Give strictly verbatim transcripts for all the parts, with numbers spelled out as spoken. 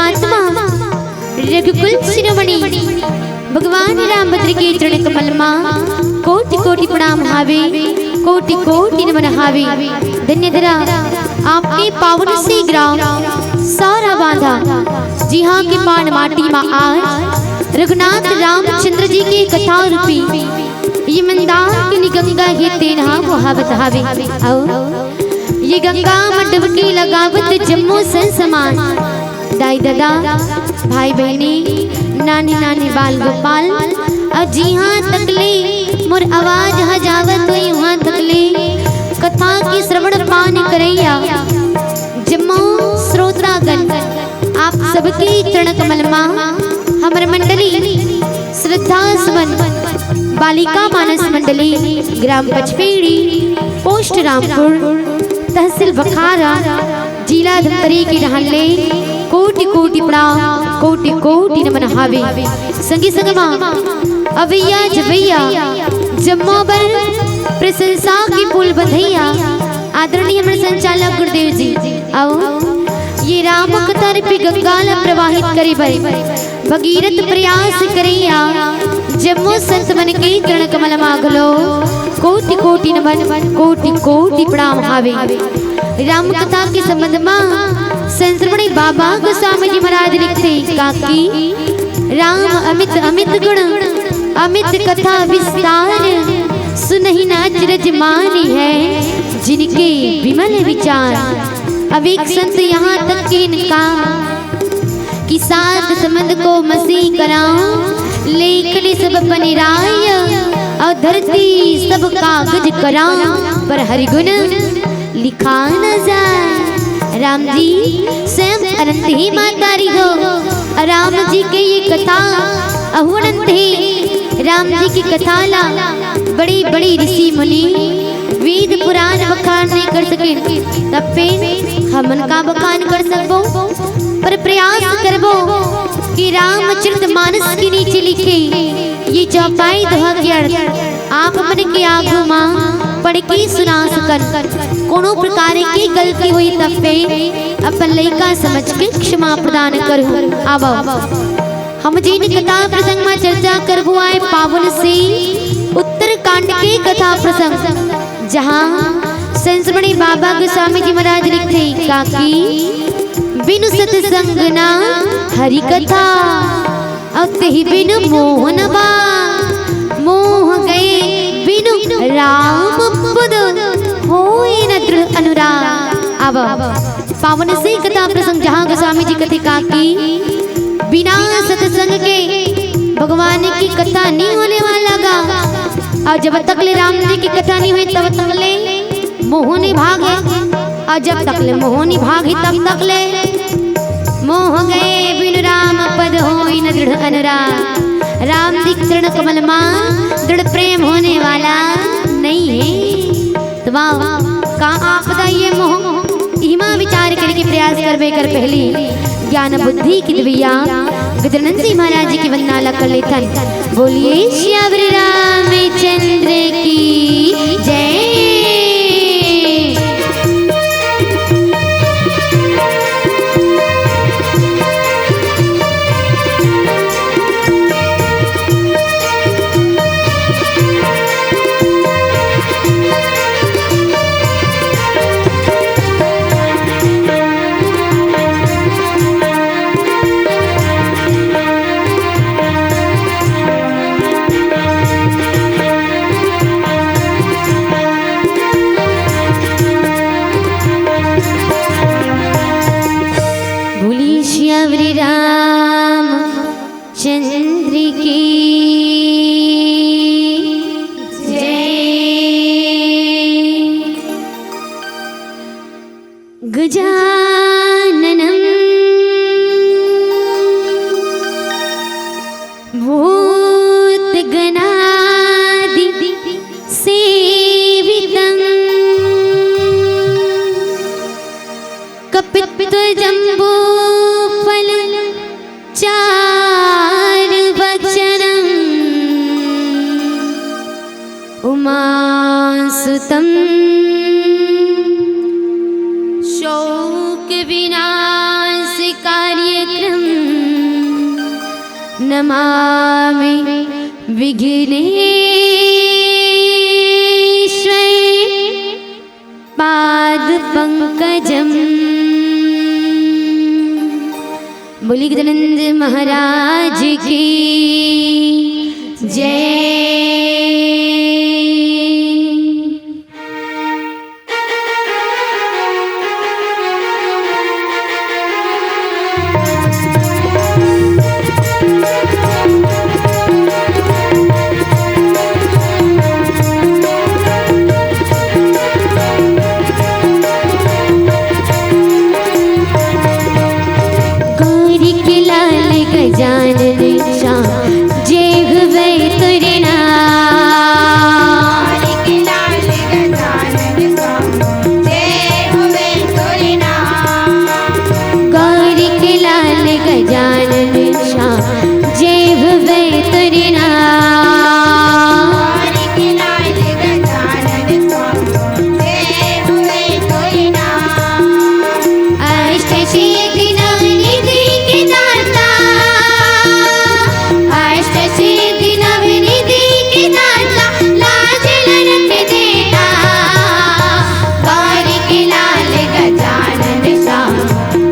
आत्मा रघुकुल शिरोमणि भगवान रामभद्र के चरण कमल मा कोटि कोटि प्रणाम हावे, कोटि कोटि नमन हावे। धन्य धरा आपके पावन से ग्राम सारा बांधा, जिहाँ के पान माटी मा आज रघुनाथ रामचंद्र जी के कथा रूपी ये मंदाकिनी गंगा हे तेन हा बोहावत हावे। अउ ये गंगा मा डुबकी लगावत जम्मो संसमान दाई ददा, भाई बहिनी, नान्हे नान्हे बाल गोपाल, अउ जिहाँ तक ले मोर आवाज ह जावत होही, उहाँ तक ले कथा के श्रवण पान करइया जम्मो श्रोतागण, आप सबके चरण कमल मा हमर मंडली श्रद्धा सुमन बालिका मानस मंडली, ग्राम पचपेड़ी, पोस्ट रामपुर, तहसील बखारा, जिला धमतरी के डहान ले कोटि कोटि प्रणाम, कोटि कोटि नमन हावे। संगी संगमा अवैया जवैया जम्मो बर प्रशंसा के फूल बंधइया आदरणीय हमर संचालक गुरुदेव जी, अउ ये राम कथा रूपी गंगा ला प्रवाहित करे बर भगीरथ प्रयास करइया जम्मो संत मन के चरण कमल मा घलो कोटि कोटि नमन, कोटि कोटि प्रणाम हावे। राम कथा के संबंध मा संत शिरोमणि बाबा गोस्वामी जी महाराज लिखथे, काकी राम अमित अमित गुण, अमित कथा विस्तार, सुनहि न अचरज मानिहै जिनके विमल विचार। अब एक संत यहाँ तक के इनका कि सात समंद को मसी कराऊं, लेखनी सब पनिराय, अउ धरती सब कागज कराऊं, पर हरि गुण लिखा न जाए। राम जी स्वयं अनंत ही महतारी हो, राम जी के ये कथा अहु अनंत हे। राम जी की कथा ला बड़े बड़े ऋषि मुनि वेद पुराण बखान नहीं कर सके, तब पे हमन का बखान कर सकबो? पर प्रयास करबो कि रामचरित मानस के नीचे लिखे ये चौपाई दोहा के अर्थ आप मन के आगू मा पढ़ के सुना सकन। कोनो प्रकार के गलती होही तब पे अपन लइका समझ के क्षमा प्रदान करहु। अब हम जेन कथा प्रसंग मा चर्चा करबो आय पावन से उत्तरकांड के कथा प्रसंग, जहाँ संत शिरोमणि बाबा गोस्वामी जी महाराज लिखथे, काकी बिनु सतसंग ना हरि कथा, अउ तेहि बिनु मोह न बा, मोह गए बिनु राम पद, होय न दृढ़ अनुराग। अब पावन से कथा प्रसंग, जहाँ गोस्वामी जी कथे, काकी बिना सतसंग के भगवान की कथा नहीं होने वाला गा। अउ जब तक ले राम जी की कथा नहीं होय, तब तक ले मोह नहीं भागे, अउ जब तक ले मोह नहीं भागे, तब तक ले मोह गए बिनु राम पद, होय न दृढ़ अनुराग। राम जी के चरण कमल मा दृढ़ प्रेम होने वाला नहीं है। तो वाह, का आपदा ये मोह, इमा विचार करे के प्रयास करबे कर पहली ज्ञान बुद्धि के देवइया गजानन जी महाराज जी की वंदना ला कर लेथन। बोलिए सियावर रामचंद्र की जय। बोलिए सियावर राम चंद्र की जय। गजाननं भूतगणादिसेवितं कपित्वजम्बूफलचारुभक्षणं नमामि विघ्नेश्वर पाद पंकजम। बोलिए गजानंद महाराज की जय। गौरी के लाल गजानन श्याम, जे हुए तोरे नाम। गौरी के लाल गजानन श्याम, जे हुए तोरे नाम। अष्ट सिद्धि नव निधि के दाता, अष्ट सिद्धि नव निधि के दाता, लाज ललक देना। गौरी के लाल गजानन श्याम,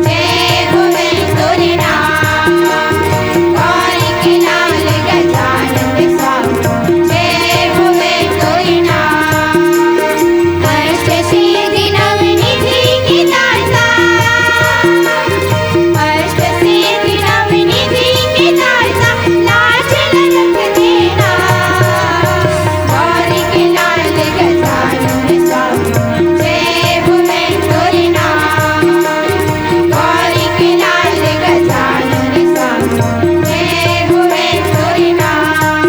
जय हुए तोरे नाम। गौरी के लाल गजानन श्याम, जय हुए तोरे नाम। अष्ट सिद्धि नव निधि के दाता, अष्ट सिद्धि नव निधि के दाता, लाज ललक देना। गौरी के लाल गजानन श्याम, जय हुए तोरे नाम। गौरी के लाल गजानन श्याम, जय हुए तोरे नाम।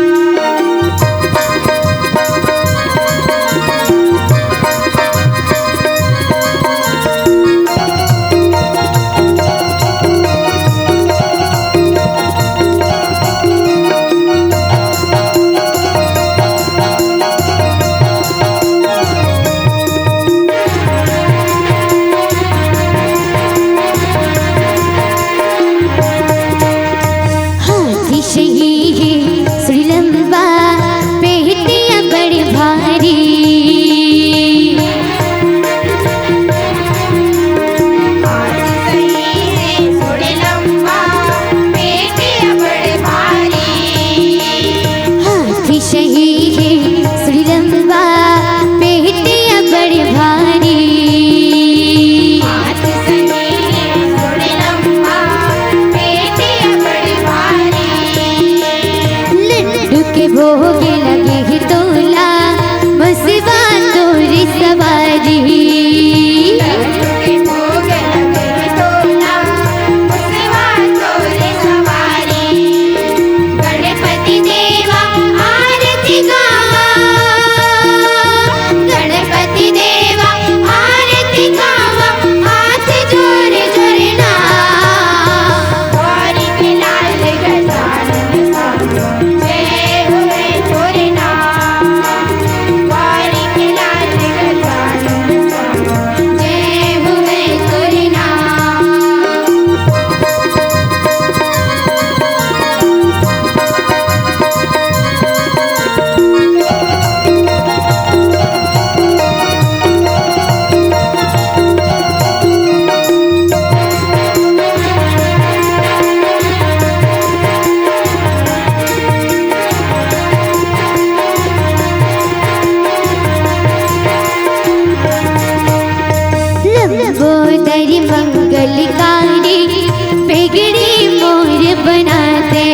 हाथी सही है सुर लंबा, पेटिया बड़ी भारी। हाथी सही है सुर लंबा, पेटिया बड़ी भारी। हाथी सही है सुर लंबा, पेटिया बड़ी भारी। हाथी सही है सुर लंबा, पेटिया बड़ी भारी। लड्डू के भोग लगे ही तोला, बसवा तोरी सवारी। लड्डू के भोग लगे ही तोला, बसवा तोरी सवारी। गणपति देवा आरती गावा, गणपति देवा आरती गावा, हाथ जोड़ जोड़ना। गौरी के लाल गजानन श्याम, जय हुए तोरे नाम। गौरी के लाल गजानन श्याम, जय हुए तोरे नाम। लंबोदर मंगलकारी, बिगड़ी मोर बना दे।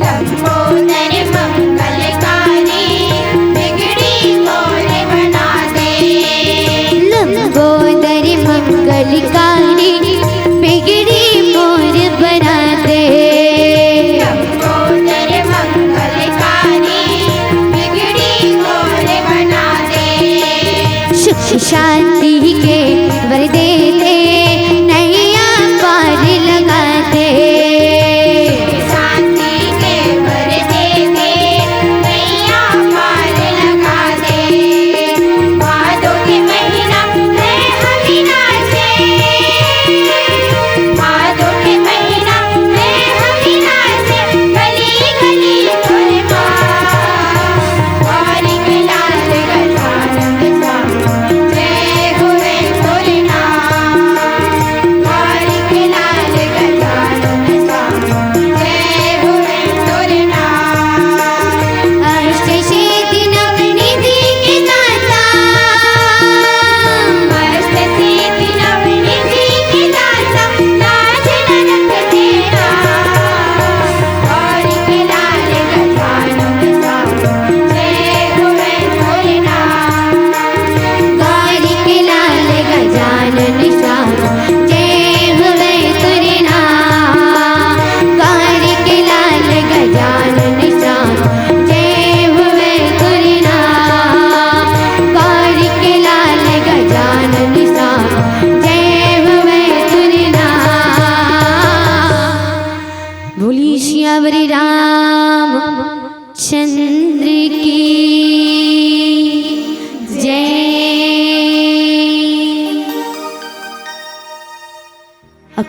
लंबोदर मंगलकारी, बिगड़ी मोर बना दे। लंबोदर मंगलकारी, बिगड़ी मोर बना दे। लंबोदर मंगलकारी, बिगड़ी मोर बना दे। सुख शांति के वर दे दे, नैया पार लगा दे। शांति के वर दे दे, नैया पार लगा दे। भादों के महीना में हमी नाचे,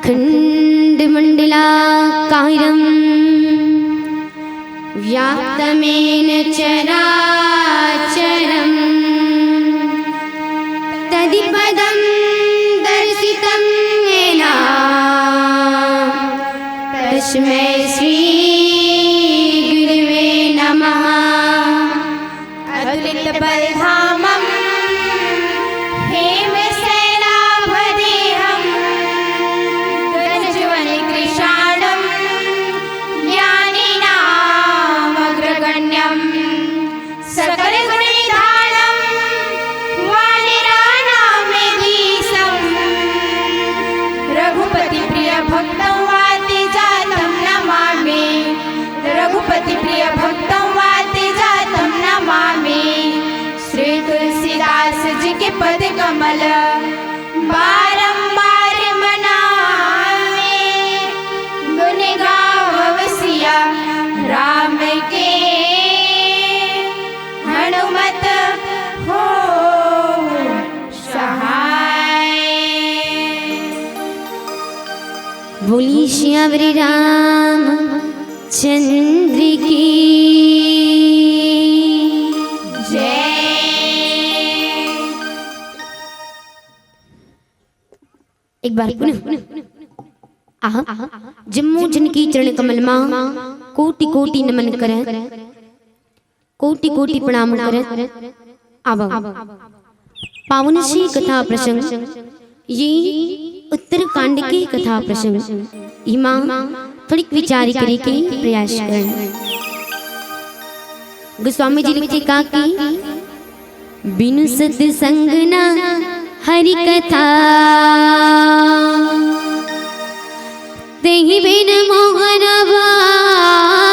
खण्डमण्डलाकारं व्याप्तमेन चराचरं तदिपदं दर्शितं येन तस्मै श्री गुरुवे नमः। अतुलितबलधामं हेमशैलाभदेहं गजवनिकृशाणं ज्ञानिनामग्रगण्यं सकलगुणनिधानं वानराणामेधीशं रघुपतिप्रियभक्तं वादिजातं नमामि। रघुपतिप्रियभक्तं वादिजातं नमामि। श्री तुलसीदास जी के पद कमल बारंबार मनावे। गुण गावव सिया राम के हनुमत हो सहाय। बोली सियावर राम चंद्र की जय। एक बार पुनः आह, जम्मो जन की चरण कमल मा कोटि कोटि नमन करत, कोटि कोटि प्रणाम करत आवा। पावन श्री कथा प्रसंग, ये उत्तरकांड के कथा प्रसंग, इमा थोड़ीक विचार करे के प्रयास करन। गोस्वामी जी लिखे का कि बिनु सत्संग न हरि कथा, तेहि बिन मोहन भाग,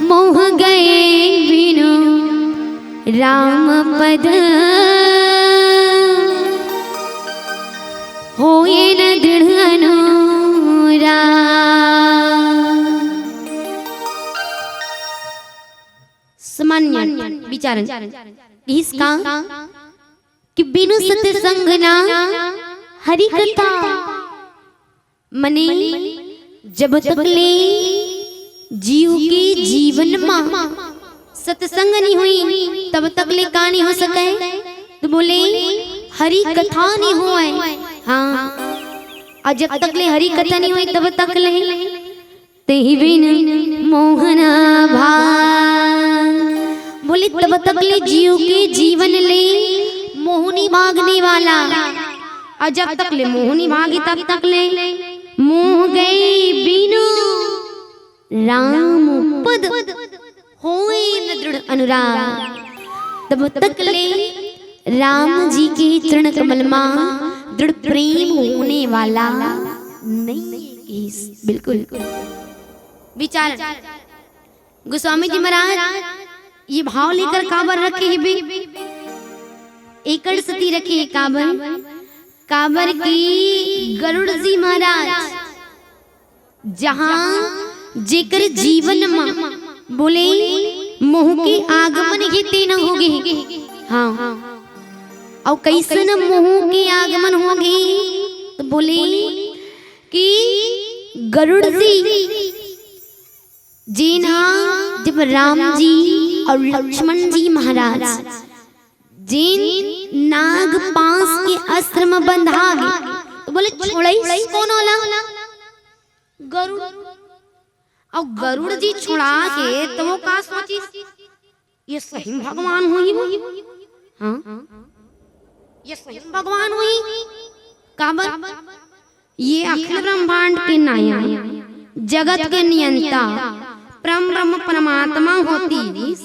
मोह गए बिनु राम पद, होए न दृढ़ अनुराग। सामान्य विचारन इसका कि बिनु सत्संग ना हरि कथा, मने जब तक ले जीव के जीवन मा सत्संग नहीं हुई, तब तक ले का नहीं हो सके? तो बोले, हरि कथा नहीं होए। हाँ, और जब तक ले हरि कथा नहीं हुई, तब तक ले तेहि बिन मोहन भाग। बोले, तब तक ले जीव के जीवन ले मोह नहीं भागने वाला, और जब तक ले मोह नहीं भागी, तब तक ले मोह गए बिनु राम पद, होए न दृढ़ अनुराग। तब तक ले राम जी के चरण कमल मा दृढ़ प्रेम होने वाला नहीं है। बिल्कुल विचार। गोस्वामी जी महाराज ये भाव लेकर काबर रखे हे बे? एकड़ सती रखे हे काबर? काबर कि गरुड़ जी महाराज जहाँ जेकर जीवन मा बोले मोह के आगमन हे तेन होगे। हाँ, अउ कैसन मोह के आगमन होगे? तो बोले कि गरुड़ जी जेन हा जब राम जी और लक्ष्मण जी महाराज जेन नाग पाश के अस्त्र म बंधा गे, तो बोले, छोड़ाइस कोन ओला? गरुड़। अउ गरुड़ जी छुड़ा के तो वो का सोचिस, ये सही भगवान होही वो। हाँ, ये सही भगवान होही। काबर? ये अखिल ब्रह्मांड के नायक, जगत के नियंता, परम ब्रह्म परमात्मा होतिस,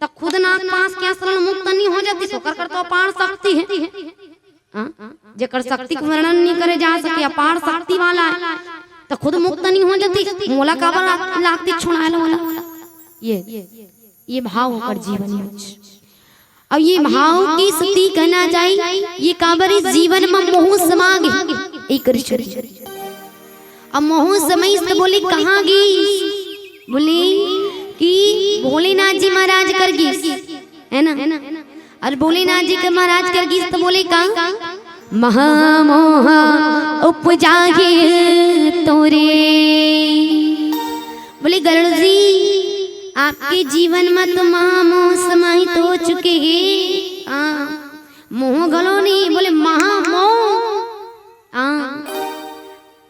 त खुद नाग पाश के अस्त्र ले मुक्त नहीं हो जातिस, ओकर कर तो अपार शक्ति हे। हाँ? जेकर शक्ति के वर्णन नहीं करे जा सके, अपार शक्ति वाला हे, त खुद मुक्त नहीं हो जातिस, मोला काबर ला-, लागतिस छुड़ाए ला ओला? ये, ये भाव ओकर जीवन में। अउ ये भाव के स्थिति कहना चाही, ये काबर इस जीवन म मोह समा गे। एक रिश्ते अब मोह समाइस त बोले कहाँ गिस? बोले कि भोलेनाथ जी महाराज कर गिस, है ना? और भोलेनाथ जी के महाराज कर गिस त बोले का? महामोह उपजागे तोरे। बोले, "गरुड़ जी, आपके जीवन में तो महामोह समाहित हो चुके हे।" हाँ, मोह घलो नहीं, बोले, "महामोह।" हाँ,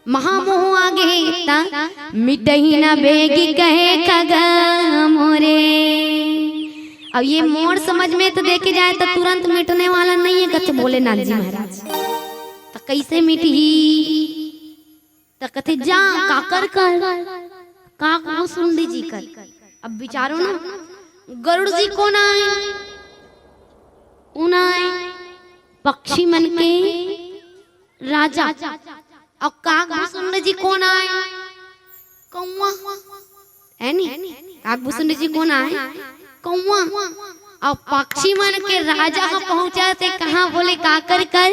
महामोह आ गे हे, त मिटही न बेग कहे खग मोरे। अब ये मोर समझ में तो देखे जाए तो तुरंत मिटने वाला नहीं है, कथे भोलेनाथ जी महाराज। त कैसे मिटही? त कथे, "जा काकर कर, काकभुसुंडी जी कर।" अब विचारो ना, गरुड़ जी कोन आय? उन आय पक्षी मन के राजा। अउ काकभुसुंडी जी कोन आय? कौवा, है नी? काकभुसुंडी जी कोन आय? कौवा। अउ पक्षी मन के राजा ह पहुंचा थे कहाँ? बोले, "काकर कर?"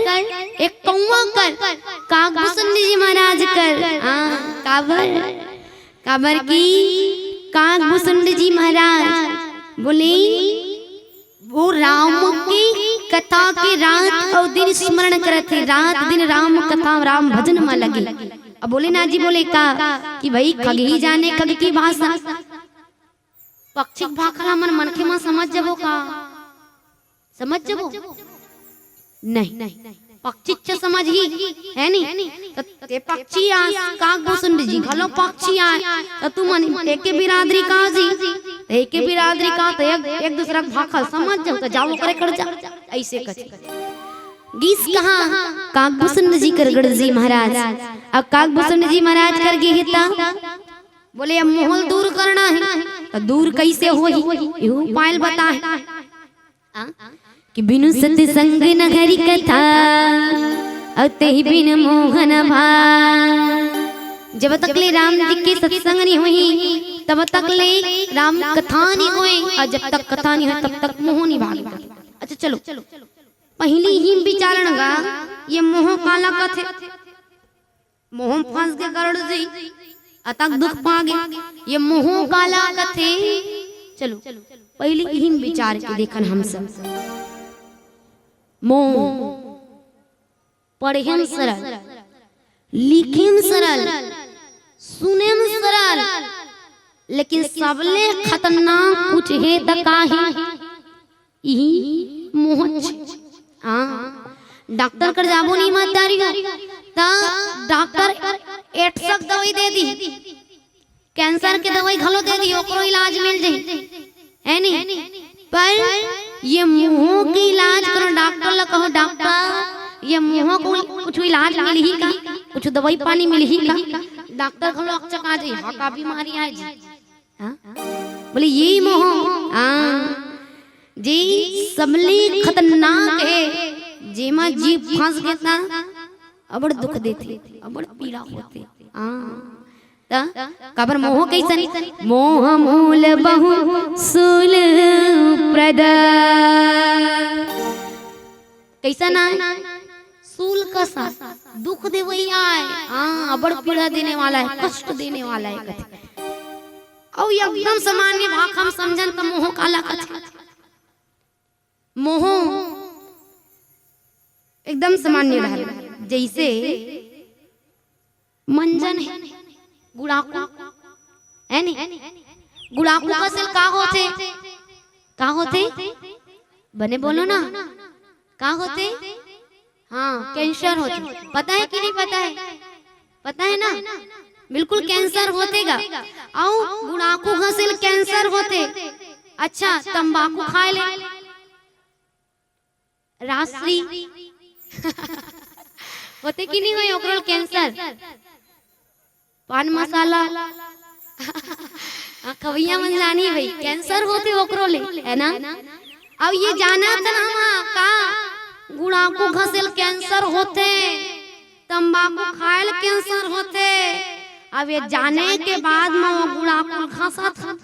"एक कौवा कर, काकभुसुंडी जी महाराज कर।" हाँ, काबर? काबर कि काकभुसुंडी जी महाराज बोले, वो राम के कथा के रात अउ दिन स्मरण करत हे, रात दिन राम कथा, राम भजन म लगे। अब भोलेनाथ जी बोले का कि भाई, खगही जाने खग की भाषा, पक्षी भाखा ला मन मनखे मन समझ जबो का? समझ जबो? नहीं, पक्षी च समझही, है नी? त ते पक्षी आस, काकभुसुंडी जी घलो पक्षी आय, त तुमन एके बिरादरी का जी, त एके बिरादरी का, त एक, एक दूसरा के भाखा समझ जाओ, त जाओ करे कर जा, ऐसे कथे। गीस कहाँ? काकभुसुंडी जी कर, गरुड़ जी महाराज। अब काकभुसुंडी जी महाराज कर गे हे त बोले, "अब मोह ल दूर करना हे, त दूर कैसे होही? एहू उपाय ल बताए।" आ? कि बिनु सत्संग न हरि कथा, अउ तेहि बिन मोह न भाव। जब तक ले राम जी के सत्संग नहीं होही, तब तक ले राम कथा नहीं होय, अउ जब तक कथा नहीं होय, तब तक मोह नहीं भागे। अच्छा, चलो, पहिली इही विचार करन गा, ये मोह काला कथे? मोह म फंस गे गरुड़ जी, अतक दुख पा गे। ये मोह काला कथे? चलो, पहिली इही विचार के देखन हम सब। मोह, पढ़े म सरल, लिखे म सरल, सुने म सरल, लेकिन सबले खतरनाक कुछ हे त का हे? इही मोहच। हाँ, डॉक्टर कर जाबो नहीं महतारी हो, त डॉक्टर एटसक दवाई दे दी, कैंसर के दवाई घलो दे दी, ओकरो इलाज मिल जाही, है नी? पर ये मोह के इलाज करो, डॉक्टर ला कहो, "डॉक्टर, ये मोह को कुछ इलाज मिलही का? कुछ दवाई पानी मिलही का?" डॉक्टर घलो अकचका जाही, "हाँ, का बीमारी आय जी?" हाँ? बोले, "ये मोह।" हाँ, जे सबले खतरनाक हे, जेमा जीव फंस गे त अबड़ दुख देथे, अबड़ पीड़ा होथे। हाँ, त काबर मोह कइसन? मोह मूल बहु सूल प्रद। कइसन आय? सूल कस दुख देवइया आय। हाँ, अबड़ पीड़ा देने वाला हे, कष्ट देने वाला हे कथे। अउ एकदम सामान्य भाखा म समझन त मोह काला कथे? मोह एकदम सामान्य रहय, जइसे मंजन हे, गुड़ाखू, है नी? गुड़ाखू कस ले का होथे? का होथे? बने बोलो ना, का होथे? हाँ, कैंसर होथे। पता हे कि नहीं पता हे? पता हे ना? बिल्कुल कैंसर होथे गा। अउ गुड़ाखू घस ले कैंसर होथे। अच्छा, तंबाकू खाय ले? राजश्री। होथे कि नहीं होय ओकरो ले कैंसर? पान मसाला। हाँ, खवइया मन जानही भाई, कैंसर होथे ओकरो ले, है ना? अब ये जानत हन हम का गुड़ाखू घस ले कैंसर होथे, तंबाकू खाय ले कैंसर होथे। अब ये जाने के बाद म वो गुड़ाखू घसत हन।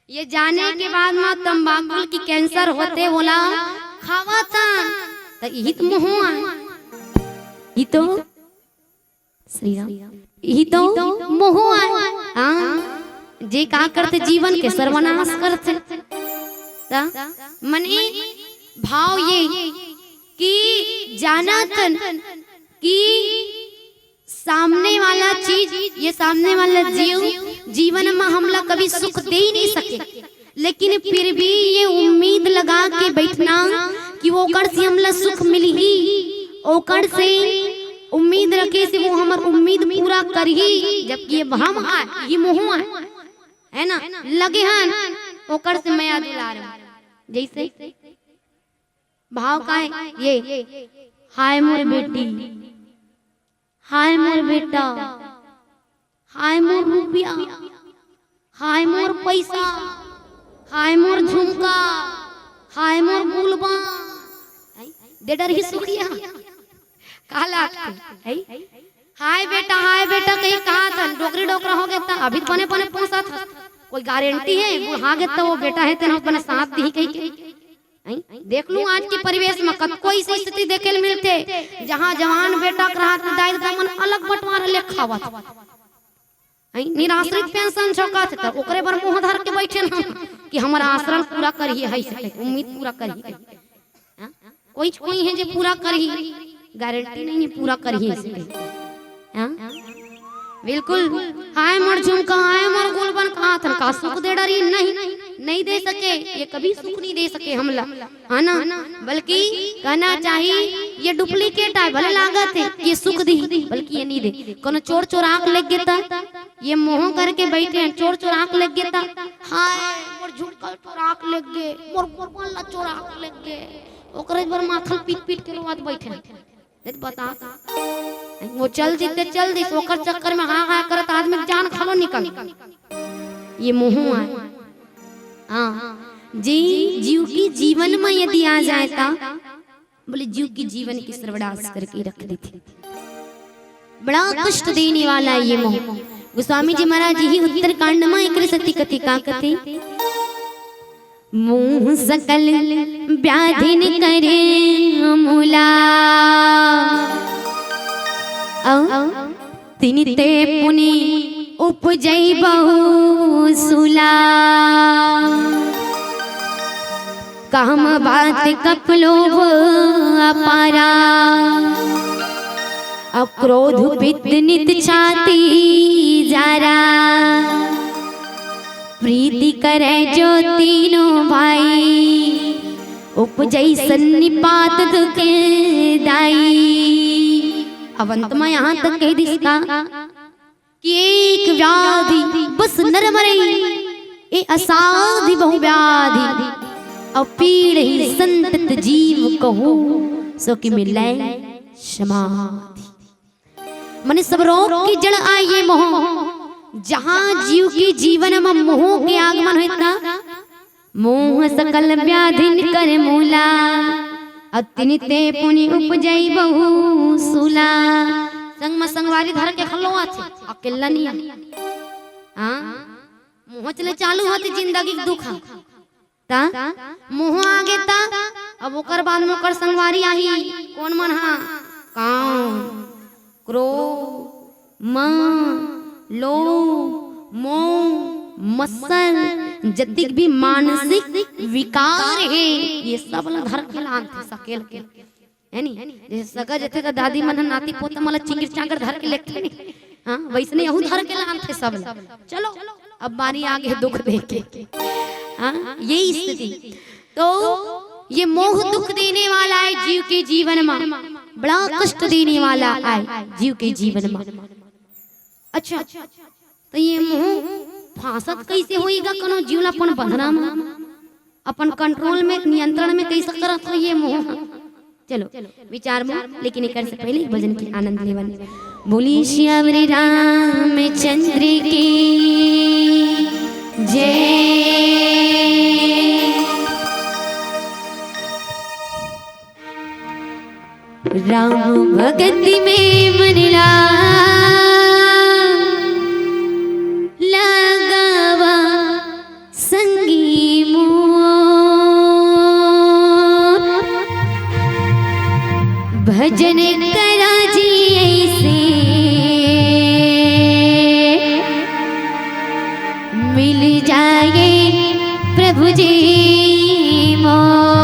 ये जाने के बाद म तंबाकू ल कि कैंसर होथे, ओला खावत हन। त इही त मोह आय। इही तो, श्री राम, इही तो मोह आय। हाँ, जे का करथे, जीवन के सर्वनाश करथे। त मने भाव ये कि जानत हन कि सामने वाला चीज, ये सामने वाला जीव, जीवन म हमला कभी सुख दे ही नहीं सके, लेकिन फिर भी ये उम्मीद लगा के बैठना कि ओकर से हमला सुख मिलही, ओकर से उम्मीद रखे से वो हमर उम्मीद पूरा करही, जबकि ये भ्रम आय, ये मोह आय, है ना, लगे हन ओकर से मया दुलार। जैसे भाव का है ये, हाय मोर बेटी, हाय मोर बेटा, हाय मोर रुपया, हाय मोर पैसा, हाय मोर झुमका, हाय मोर गुलबा। हैं? दे डरही सुखिया। का लागथे? हैं? हाय बेटा, हाय बेटा कही कहा था, डोकरी डोकरा हो गया था, अभी तो बने बने पोसा था। कोई गारंटी है? बुढ़ा गया तो वो बेटा है तेना बने साथ दी कही के। हैं? देख लूं आज के परिवेश में कतको ऐसी स्थिति देखे ल मिलथे, जहां जवान बेटा के रहत दाई ददा मन अलग बंटवारा ले खावत। हैं? निराश्रित पेंशन छौंकत हे, त ओकरे बर मुंह धर के बैठे न हम कि हमर आश्रम पूरा करिए, है से उम्मीद पूरा करिए। हाँ? कोई कोई है जे पूरा करही, गारंटी नहीं है पूरा करही इसके। हाँ? बिल्कुल। हाय मोर झुमका, हाय मोर गुलबन कहा थन, का सुख दे डरी? नहीं, नहीं दे सके, ये कभी सुख नहीं दे सके हमला, है ना? बल्कि कहना चाहिए, ये डुप्लीकेट आय, भले लागत है ये सुख दी, बल्कि ये नहीं दे। कोनो चोर चोरा के लेग गे त, ये मोह करके बैठे हैं, चोर चोरा के लेग गे त, हाय मोर झुमका चोरा के लेग गे, मोर गुलबन ला चोरा के लेग गे, ओकरे बर माथल पीट पीट के रोवत बैठे हैं। नहीं त बता, वो चल दिस त चल दिस, ओकर चक्कर में हाँ हाँ करत आदमी के जान घलो निकल। ये मोह आय। हाँ, जी, जीव की जीवन में यदि आ जाए ता, बोले जीव की जीवन के सर्वनाश करके रख देथे। बड़ा कष्ट देने वाला ये मोह। गोस्वामी जी महाराज जी ही उत्तरकांड में एक सती कथी का कथे, मोह सकल व्याधिन करे मूला। अउ तिनते पुनि उपजई बहु सुला। काम बात कप लोभ अपारा, अउ क्रोध पित्त नित छाती जारा। प्रीति करे जो तीनों भाई, उपजई सन्निपात दुख दाई। अब अंत में यहाँ तक कह दिस का कि एक व्याधि बस नर मरई, ए असाधि बहु व्याधि, अउ पीड़ही संतत जीव कहू, सो कि मिलै समाधि। मने सब रोग की जड़ आय ये मोह। जहां जीव की जीवन में मोह के आगमन होता, मोह सकल व्याधिन कर मूला, अतिनिते पुनि उपजई बहु सुला। संग में संगवारी धर के खलो आथे, अकेला नहीं आ। हाँ, मोह चले चालू होते जिंदगी के दुख ह। ता मोह आगे ता, अब ओकर बाद में ओकर संगवारी आही। कोन मन हा? काम, क्रोध, मान, लोभ, मोह, मत्सर, जतिक भी मानसिक विकार हे, ये सब ला धर के लानथे सकेल के, है नी? जैसे सगा जथे त दादी मन ह नाती पोता मन ला चिंगर चांगर धर के लेगथे नी, हाँ, वैसने यहू धर के लानथे सब ला। चलो, अब बारी आगे दुख दे के, हाँ, यही स्थिति। तो ये मोह दुख देने वाला है जीव के जीवन में, बड़ा कष्ट देने वाला है जीव के जीवन में। अच्छा, तो ये मोह फांसत कैसे होएगा? कोनो जीव ला अपन बंधना में, अपन कंट्रोल में, नियंत्रण में कैसे करत हो ये मोह? चलो, विचार में, लेकिन एकर से पहले भजन के आनंद लेवन। बोली सियावर रामचंद्र की जय। राम भगति में मन ला लगावा संगी मोर, भजन करा जी ऐसे, मिल जाए प्रभु जी मोर।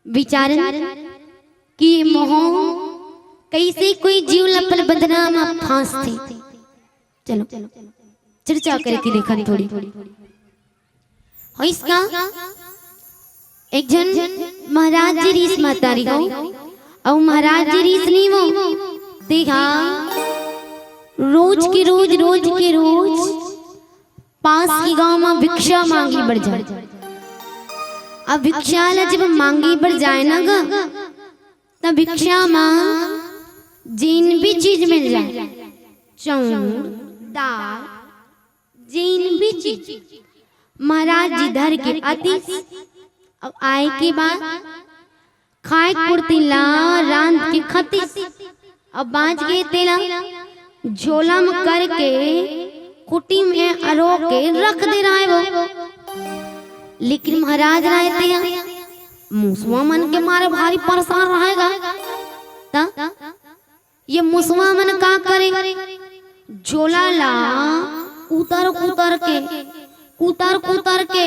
विचारन कि मोह कइसे कोई जीव ल अपन बंधना म फांसथे। चलो, चर्चा करके देखन थोड़ी। होइस का, एक झन महाराज जी रिहिस महतारी हो, अउ महाराज जी रिहिस नी हो, तेहा रोज के रोज, रोज के रोज पास के गांव म भिक्षा मांगे बर जाय। अब भिक्षा ला जब मांगे बर जाय ना ग, त भिक्षा म जेन भी चीज मिल जाय, चाउर, दाल, जेन भी चीज, महाराज जी धर के आतिस। अब आय के बाद खाय कुर्ती ला रांध के खातिस। अब बांच गे तेला झोला म करके कुटी म अरो के रख दे रहय वो। लेकिन महाराज रहय तेहा मुसवा मन के मारे भारी परेशान रहय गा। त ये मुसवा मन का करे, झोला ला कुतर कुतर के, कुतर कुतर के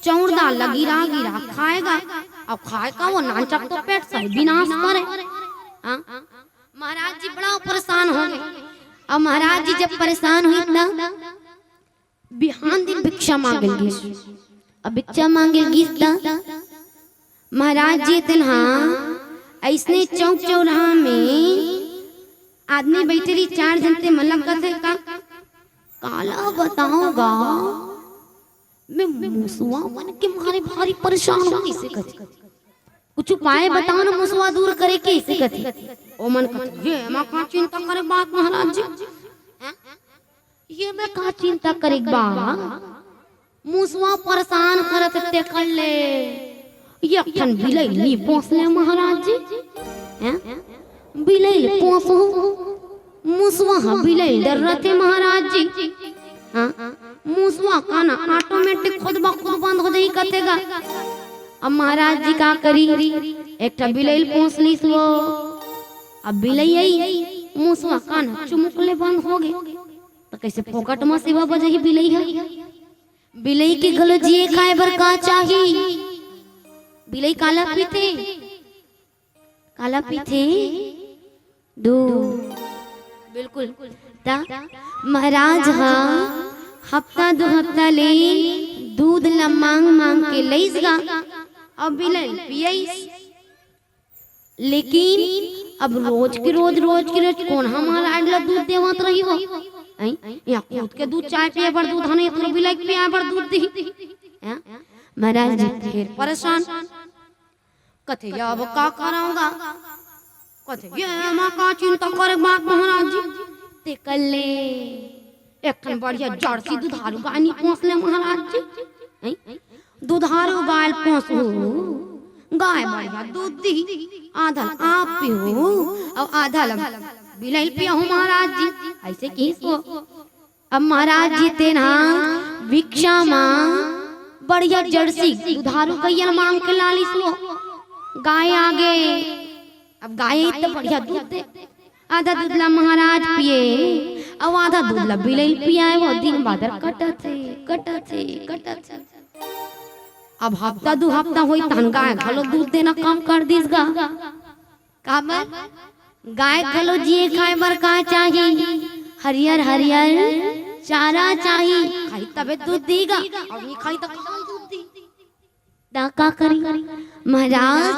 चाउर दाल ला गिरा गिरा खाय गा। अब खाय का वो नानचक तो पेट सही विनाश करे। हाँ? महाराज जी बड़ा परेशान होगे। अब महाराज जी जब परेशान होइस ना, बिहान दिन भिक्षा मांगे ल गिस। अब भिक्षा मांगे ल गिस त महाराज जी तेन हा अइसने चौक चौराहा में आदमी बइठे रहिस, चार झन, ते मन ला कथे का, काला बतावंव गा, मैं मुसवा मन के मारे भारी परेशान हों, अइसे कथे। कुछ उपाय बताव ना मुसवा दूर करे के, अइसे कथे। ओमन कथे, ये एमा का चिंता करे बात महाराज जी? हैं? ये में का चिंता करे के बा? मुसवा परेशान करत हे, तेकर ले एक ठन बिलई नी पोस ले महाराज जी। हैं? बिलई ल पोसहू, मुसवा ह बिलई डर्राथे महाराज जी। हाँ? मुसवा काना automatic खुद ब खुद बंद हो जाही कथे गा। अब महाराज जी का करिस, एक ठा बिलई ल पोस लिस वो। अब बिलई आइस, मुसवा काना चुमुक ले बंद होगे। त कइसे फोकट म सेवा बजाही बिलई ह? बिलई के घलो जिए खाए बर का चाही? बिलई काला पीथे? काला पीथे? दूध। बिल्कुल। त महाराज ह हफ्ता दू हफ्ता ले दूध ल मांग मांग के लइस गा, अउ बिलई ल पियइस। लेकिन अब रोज के रोज, रोज के रोज कोन ह महाराज ल दूध देवत रही वो? हैं? या खुद के दूध चाय पिए बर दूध ह नहीं, त बिलई के पिए बर दूध दिही। हैं? महाराज जी फेर परेशान। कथे, "ये अब का करंव गा?" कथे, "ये एमा का चिंता करे बात महाराज जी, तेकर ले एक ठन बढ़िया जर्सी दुधारू गाय नी पोस ले महाराज जी।" हैं? दुधारू गाय ल पोसहू, गाय बढ़िया दूध दिही, आधा ल आप पीहू, अउ आधा ल बिलई ल पियहू महाराज जी, अइसे किहिस वो। अब महाराज जी तेन ह भिक्षा म बढ़िया जर्सी दुधारू गइया ल मांग के लानिस वो। गाय आगे, अब गाय त बढ़िया दूध दे, आधा दूध ला महाराज पिए, अउ आधा दूध ला बिलई ल पियाए वो। दिन बादर कटत हे, कटत हे, कटत हे। अब हफ्ता दू हफ्ता होइस तहन गाय घलो दूध देना कम कर दिस गा। काबर? गाय घलो जिए खाए बर का चाही? हरियर हरियर चारा चाही। खाही तभे दूध दिही गा, अउ नइ खाही त कहाँ दूध दिही? त का करी? महाराज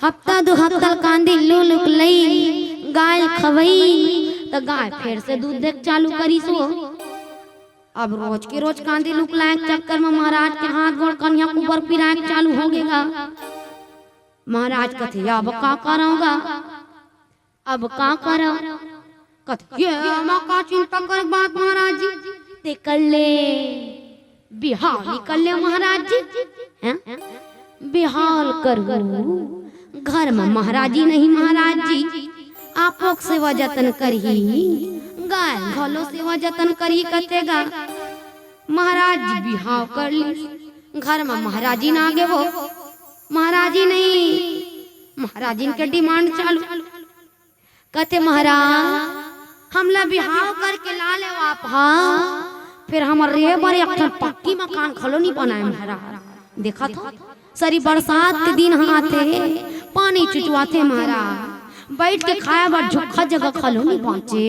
हफ्ता दू हफ्ता कांदी लू लू के लई, गाय ल खवई, त गाय फेर से दूध दे के चालू करिस वो। अब रोज के रोज कांदी लू के लाए के चक्कर म महाराज के हाथ गोड़ कनिहा कुबर पिराए के चालू होगे गा। महाराज कथे, "अब का करंव गा? अब का करंव?" कथे, "ये एमा का चिंता करे बात महाराज जी, तेकर ले बिहाव निकर ले महाराज जी।" हैं? बिहाव ल करहू, घर म महाराजी नहीं महाराज जी, आपो के सेवा जतन करही, गाय घलो सेवा जतन करही कथे गा। महाराज जी बिहाव कर लिस, घर म महाराजिन आगे वो, महाराजी नहीं, महाराजिन के demand चालू। कथे, "महाराज, हमला बिहाव करके ला लेव आप हा, फेर हमर रेहे बर एक ठन पक्की मकान घलो नी बनाए महाराज। देखत हो, सरी बरसात के दिन ह आथे, पानी चुचवाथे महाराज। बइठ के खाए बर झोक्खा जगह घलो नइ बांचे,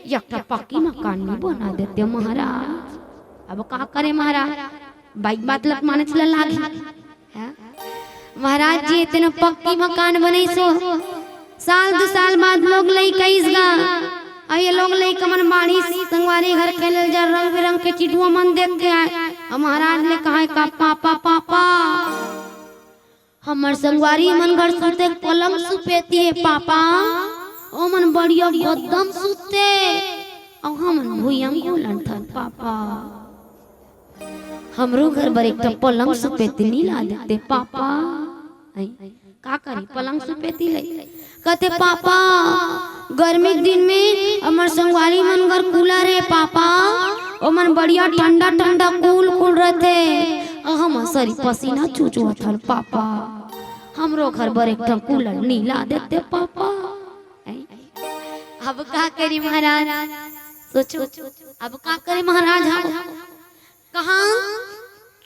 एक ठा पक्की मकान नइ बना देते महाराज। अब का करे महाराज, बाई बात ल मानेच ल लागही। हैं? महाराज जी तेन पक्की मकान बनइस ओ, साल दू साल बाद लोग लइका आइस गा। अउ ये लोग लइका मन बाढ़िस, संगवारी घर खेले ल जा, रंग बिरंग के चिटुआ मन देख के आए। अउ महाराज ले कहे का, "पापा, पापा, हमर संगवारी मन घर सुते के पलंग सुपेती हे पापा, ओमन बढ़िया गद्दा म सुते, अउ हमन भुइयां म घोलंथन पापा। हमरो घर बर एक ठा पलंग सुपेती नइ ला देते पापा।" अई, का करी, पलंग सुपेती लई। कथे, "पापा, गर्मी के दिन में हमर संगवारी मन घर कूलर हे पापा, ओमन बढ़िया ठंडा ठंडा कूल कूल रथे, अउ हमर सरी पसीना चुचवाथन पापा, हमरो घर बर एक ठा कूलर नइ ला देते पापा।" अई, अब का करी महाराज, सोचो, अब का करी महाराज, हम कहाँ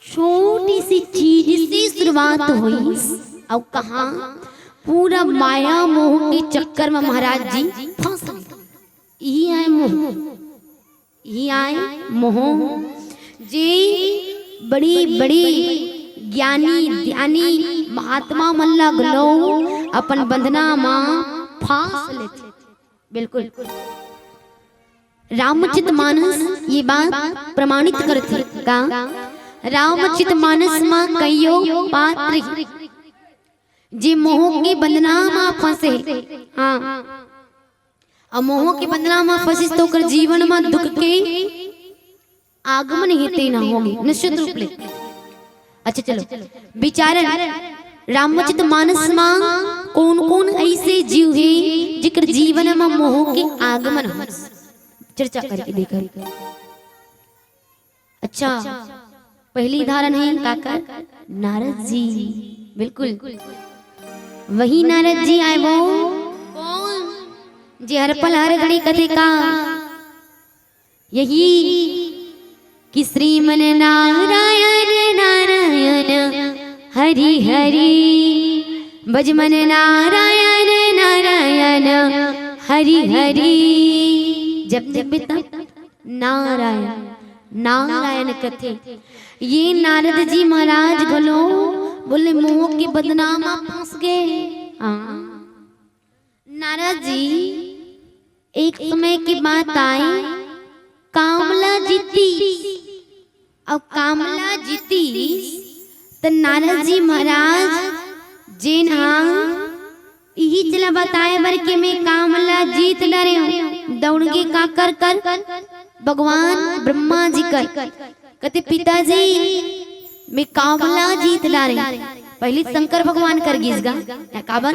छोटी सी चीज से शुरुआत होइस, अउ कहाँ पूरा माया मोह के चक्कर में महाराज जी फंस गे। इही आय मोह, इही आय मोह, जे बड़ी बड़ी ज्ञानी ध्यानी महात्मा मन ल घलो अपन बंधना म फांस लेथे। बिल्कुल। रामचरित मानस ये बात प्रमाणित करथे का? रामचरित मानस म कइयो पात्र हे, जे मोह के बंधना म फंसे। हाँ, अउ मोह के बंधना म फंसिस त ओकर जीवन म दुख के आगमन हे तेन होगे निश्चित रूप ले। अच्छा चलो, विचारन, रामचरित मानस म कोन कोन अइसे जीव हे जेकर जीवन म मोह के आगमन हो, चर्चा करके देखन। अच्छा, पहली उदाहरण हे काकर? नारद जी। बिल्कुल, वही नारद जी आय वो, कोन? जे हर पल हर घड़ी कथे का, यही कि श्रीमन नारायण नारायण हरि हरि, भजमन नारायण नारायण हरि हरि। जब देखबे तब नारायण नारायण कथे। ये नारद जी महाराज घलो बोले मोह के बंधना म फंस गे। हाँ। नारद जी, एक समय के बात आय, काम ला जीतिस, अउ काम ला जीतिस त नारद जी महाराज जेन हा इही चला बताए बर के मैं काम ला जीत डरेंव, दौड़ के काकर कर भगवान ब्रह्मा जी कर कथे, "पिताजी, मैं काम ला जीत डारेंव।" पहली शंकर भगवान कर गिस गा, या काबर?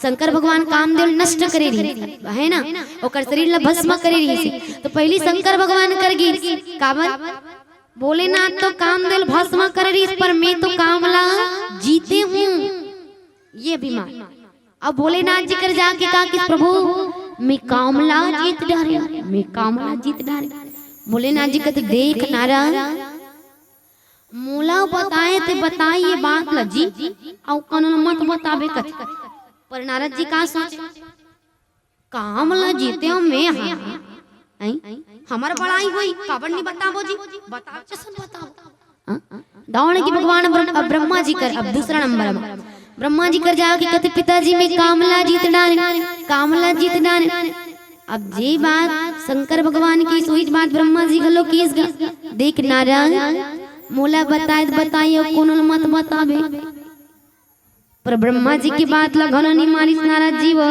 शंकर भगवान कामदेव नष्ट करे रहिस, है ना, ओकर शरीर ला भस्म करे रहिस। तो पहली शंकर भगवान कर गिस, काबर? भोलेनाथ तो कामदेव भस्म करे रहिस, पर मैं तो काम ला जीते हूँ, ये अभिमान। अब भोलेनाथ जी कर जाके का कि, "प्रभु, मैं काम ला जीत डारेंव, मैं काम ला जीत डारेंव।" भोलेनाथ जी कहते, "देख नारद, मोला बताए ते बताए ये बात ला जी, अउ कोनो ल मत बताबे कथे।" पर नारद जी का सोचे, "काम ला जीते हूँ मैं, हाँ, हैं? हमर बड़ाई होई, काबर नहीं बताबो जी, बताओ जैसन बताओ।" हाँ? दौड़ के भगवान ब्रह्म-, अब ब्रह्मा जी कर, अब दूसरा नंबर, अब ब्रह्मा जी कर जाके कहते, "पिताजी, मैं काम ला जीत डारेंव, काम ला जीत डारेंव।" अब जे बात शंकर भगवान की, सोईच बात ब्रह्मा जी घलो कीस गा। "देख नारद, मोला बताए त बताई, अउ कोनो ल मत बताबे।" पर ब्रह्मा जी की बात ला घलो नहीं मानिस नारद जी वो,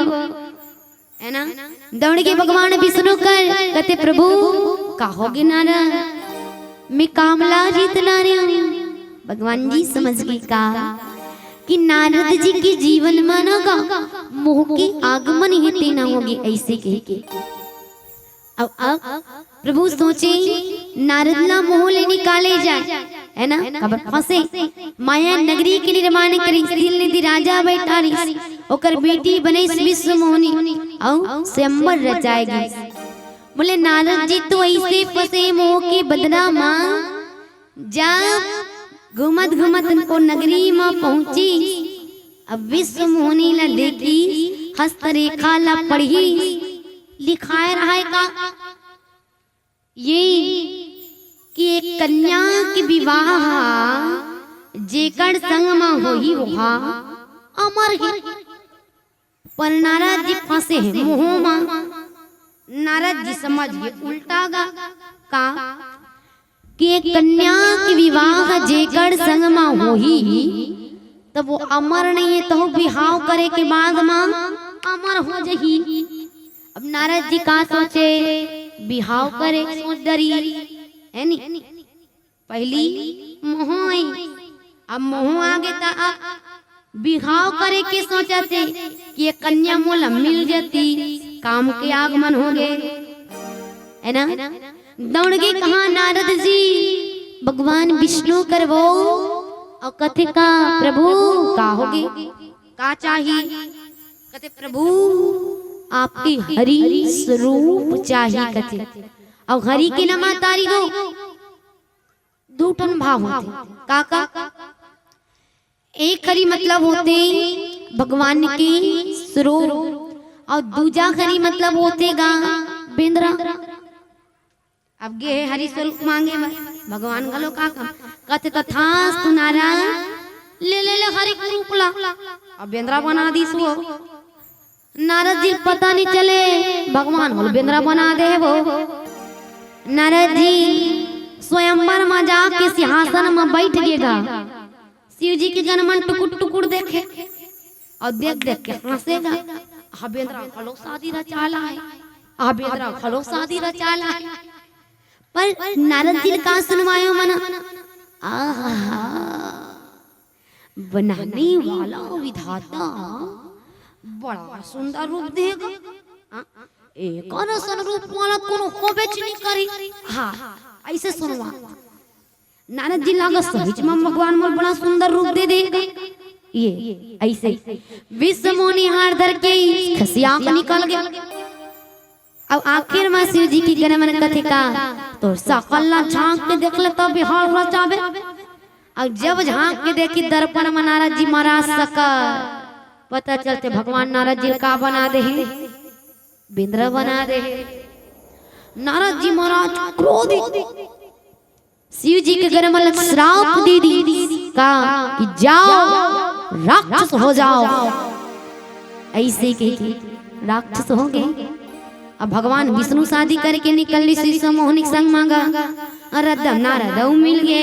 है ना? दौड़ के भगवान विष्णु कर कहते, "प्रभु, का होगे नारद, मैं काम ला जीत डारेंव।" भगवान जी समझ गे का कि नारद जी के जीवन म ना का मोह के आगमन हे तेन होगे, अइसे कहिके। अब, अब प्रभु सोचे, नारद ला मोह ले निकाले जाए, है ना? काबर फंसे? माया नगरी के निर्माण करिस, तिल नदी राजा बइठारिस, ओकर बेटी बनिस विश्व मोहनी, अउ स्वयंवर रचाए गिस। बोले, नारद जी तो अइसे फंसे मोह के बंधना म, जब घूमत घूमत ओ नगरी म पहुंची। अब विश्व मोहनी ला देखी, हस्तरेखा ला पढ़ी, लिखाए रहाय का ये कि एक कन्या के विवाह जेकर संग म होही, ओहा अमर हे। पर नारद जी फंसे हे मोह म। नारद जी समझ गे उल्टा गा का कि एक कन्या के विवाह जेकर संग म होही, तब वो अमर नहीं है, तो बिहाव करे के बाद म अमर हो जही। अब नारद जी का सोचे, बिहाव करे के सोच डरी, है नी? पहली मोह आई, अब मोह आगे त अब बिहाव करे के सोचत हे कि ये कन्या मोला मिल जती, काम के आगमन हो गे, है ना? दौड़ गे कहा नारद जी, भगवान विष्णु करवो, अउ कथे का प्रभु का हो गे, का चाही? कथे प्रभु आपके हरि स्वरूप चाही कथे। अउ हरि के न महतारी हो, दू ठन भाव होथे। का का? एक हरि मतलब होथे भगवान के स्वरूप, अउ दूजा हरि मतलब होथे गा बेंदरा। अब गे हे हरि स्वरूप मांगे बर, भगवान घलो का का कथे, तथास्तु नारद, ले ले ले हरि के रूप ला। अब बेंदरा बना दिस वो। नारद जी पता नहीं चले, भगवान होल बेंदरा बना दे हे वो। नारद जी स्वयंवर म जाके सिंहासन म बैठ गे गा। शिव जी के गनमन टुकुर टुकुर देखे अउ देख देख के हंसे गा। हा बेंदरा घलो शादी रचा लाय, हा बेंदरा घलो शादी रचा लाय। पर नारद जी ल का सुनवायो मन, आहा, बनाने वाला विधाता बड़ा सुंदर रूप देगा। हाँ, एकर असन रूप वाला कोनो होबेच नहीं करी। हाँ, ऐसे सुनवा। नारद जी लागा सहिच म भगवान मोर बड़ा सुंदर रूप दे देगा। ये ऐसे विश्व मोहनी हार धर के खसिया के निकल गया। अब आखिर म शिव जी के गनमन कथे का, तोर सकल ला झांक के देख ले, तब बिहाव रचाबे। अब जब झांक के देखी दर्पण म नारद जी महाराज सकल, पता चलथे भगवान नारद जी ल का बना दे हे, बेंदरा बना दे हे। नारद जी महाराज क्रोधित, शिव जी के गनमन ल श्राप दे दिस का कि जाओ, राक्षस हो जाओ। ऐसे कह के राक्षस हो गे। अब भगवान विष्णु शादी करके निकल ली विश्व मोहनी के संग मांगा, अउ रद्दम नारद अउ मिल गे।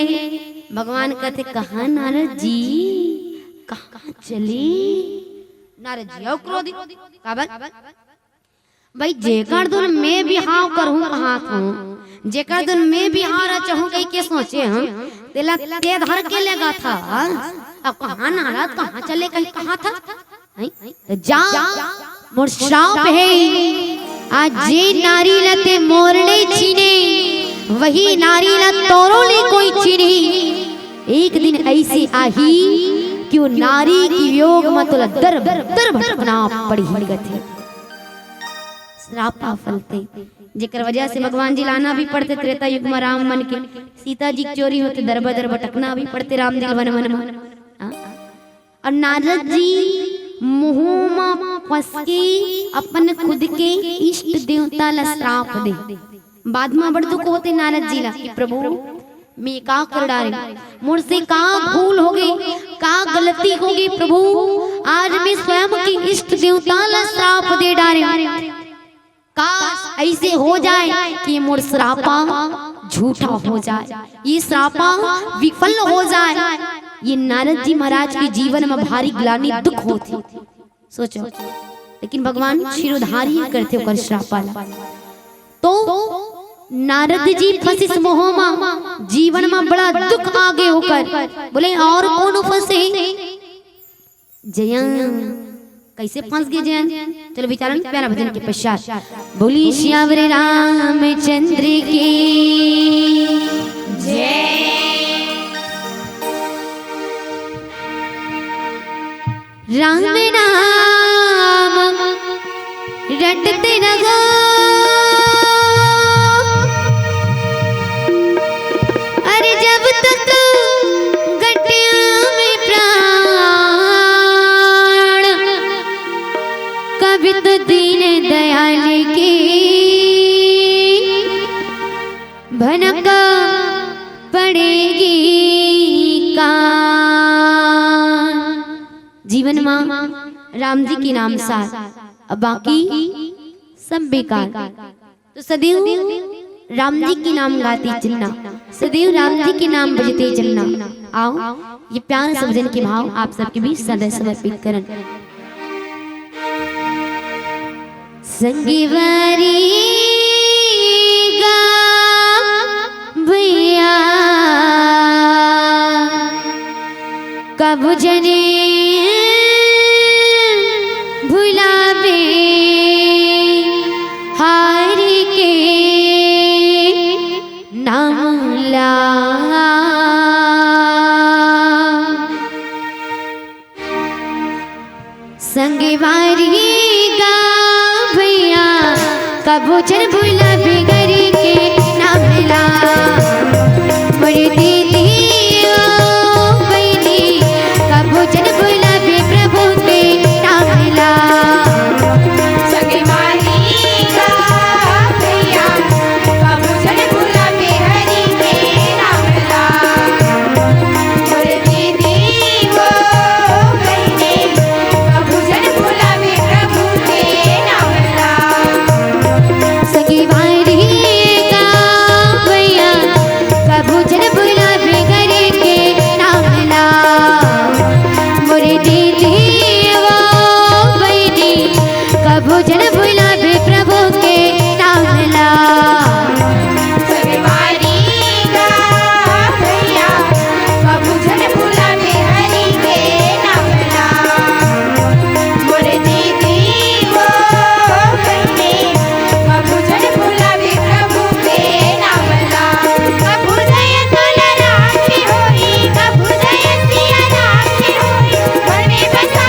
भगवान कथे, कहाँ नारद जी, कहाँ चले? नारद जी अउ क्रोधित, काबर? भाई, जेकर दुन मैं बिहाव करहूं कहात हूं, जेकर दुन मैं बिहाव रचहूं कहिके सोचे हूं, तेला ते धर के लेगत हस। अब कहाँ नारद, कहाँ चले कहिके कहत हस? हैं? त जा, मोर श्राप हे, आज जे नारी ला ते मोर ले छीने, वही नारी ला तोरो ले कोई छीनही। एक दिन ऐसे आही कि वो नारी के वियोग म तोला दर दर भटकना पड़ही कथे। श्राप ह फलथे, जेकर वजह से भगवान जी ल आना भी पड़थे त्रेता युग म राम बन के, सीता जी के चोरी होथे, दर बदर भटकना भी पड़थे राम जी ल वन वन म। हाँ? अउ नारद जी मोह म फंस के अपन खुद के इष्ट देवता ल श्राप दे। बाद म बड़ दुख होथे नारद जी ला कि प्रभु, मैं का कर डारेंव, मोर से का भूल होगे, का गलती होगे प्रभु, आज मैं स्वयं के इष्ट देवता ला श्राप दे डारेंव। काश ऐसे हो जाय कि मोर श्रापा झूठा हो जाय, ये श्रापा विफल हो जाय। ये नारद जी महाराज के जीवन म भारी ग्लानि दुख होथे। सोचो, लेकिन भगवान शिरोधार्य करथे ओकर श्रापा ला। तो नारद जी फंसिस मोह म, जीवन म बड़ा दुख आगे ओकर। बोले, और कौन फंसे? जयंत। कैसे फंस गे जयंत? चलो विचारन प्यारा भजन के पश्चात। बोली सियावर रामचंद्र की जय। राम नाम रटते रहो, अरे जब तक जीवन मा राम जी के नाम सार, अब बाकी सब बेकार। तो सदैव राम जी के नाम गाती चलना, सदैव राम जी के नाम बजते चलना। आओ, ये प्यार से भजन के भाव आप सबके बीच सदा समर्पित करन। संगीवारी गा भैया, कब जने भुलाबे हारी के नाम ला। संगवारी गा भैया, कभू झन भुलाबे हरि के नाम ला। मोर दीदी ओ बहिनी, कभू झन भुलाबे प्रभु के नाम ला। संगवारी गा भैया, कभू झन भुलाबे हरि के नाम ला। मोर दीदी ओ बहिनी, कभू झन भुलाबे प्रभु के नाम ला। संगवारी गा भैया, कभू झन भुलाबे हरि के नाम ला। मोर दीदी ओ बहिनी, कभू झन भुलाबे प्रभु के नाम ला। संगवारी गा भैया, कभू झन भुलाबे हरि के नाम ला। मोर दीदी ओ बहिनी, कभू झन भुलाबे प्रभु के नाम ला। कभू दया तोला राखे होही, कभू दया सिया राखे होही, मन में बसा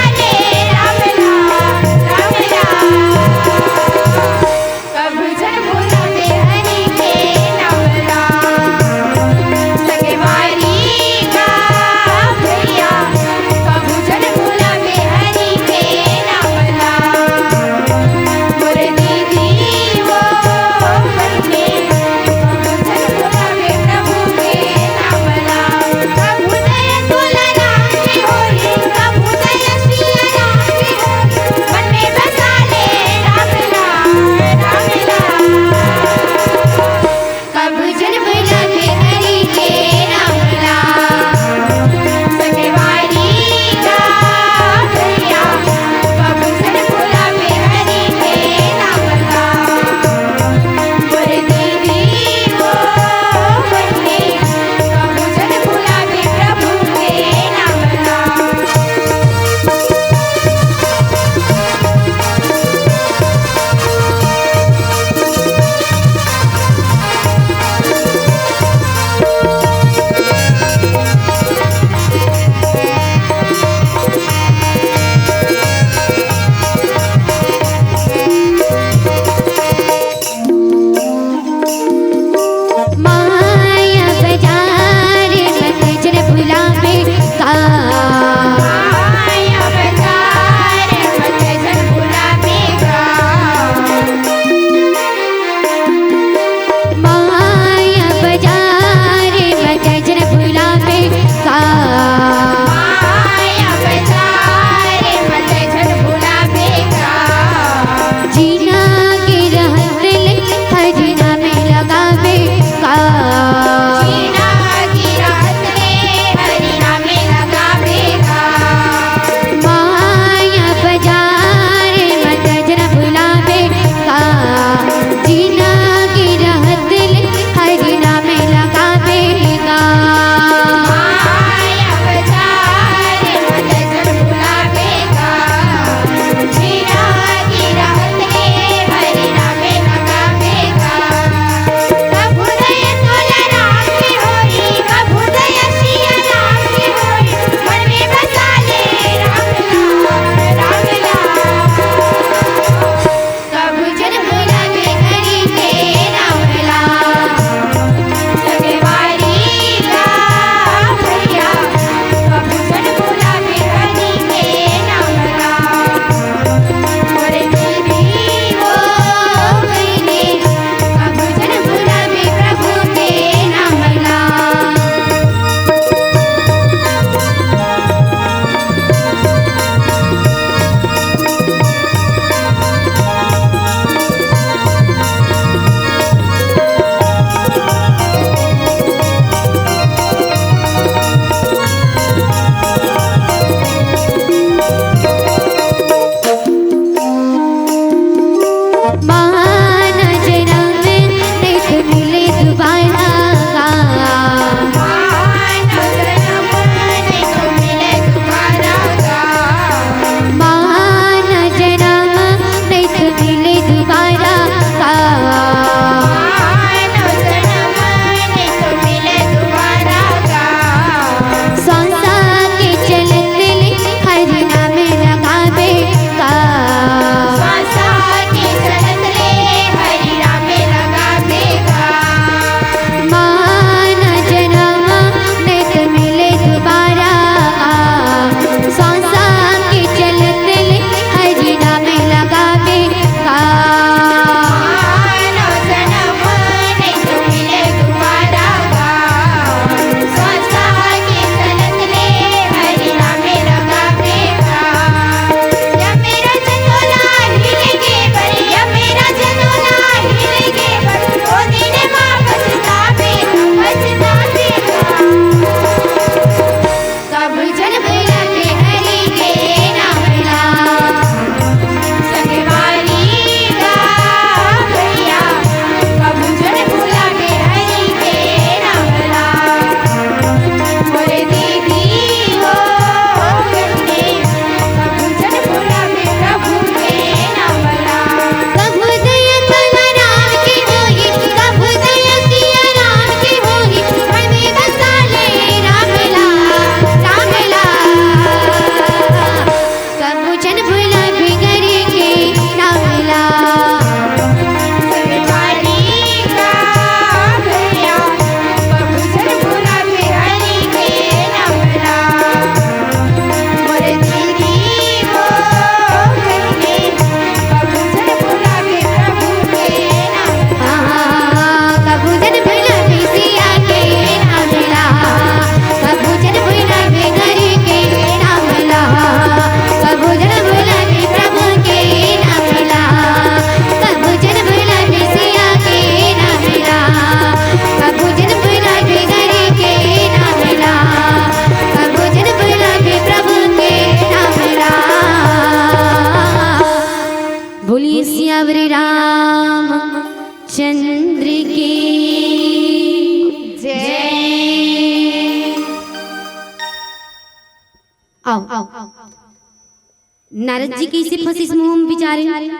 नारद जी कइसे फंसिस मुंह म बिचारे?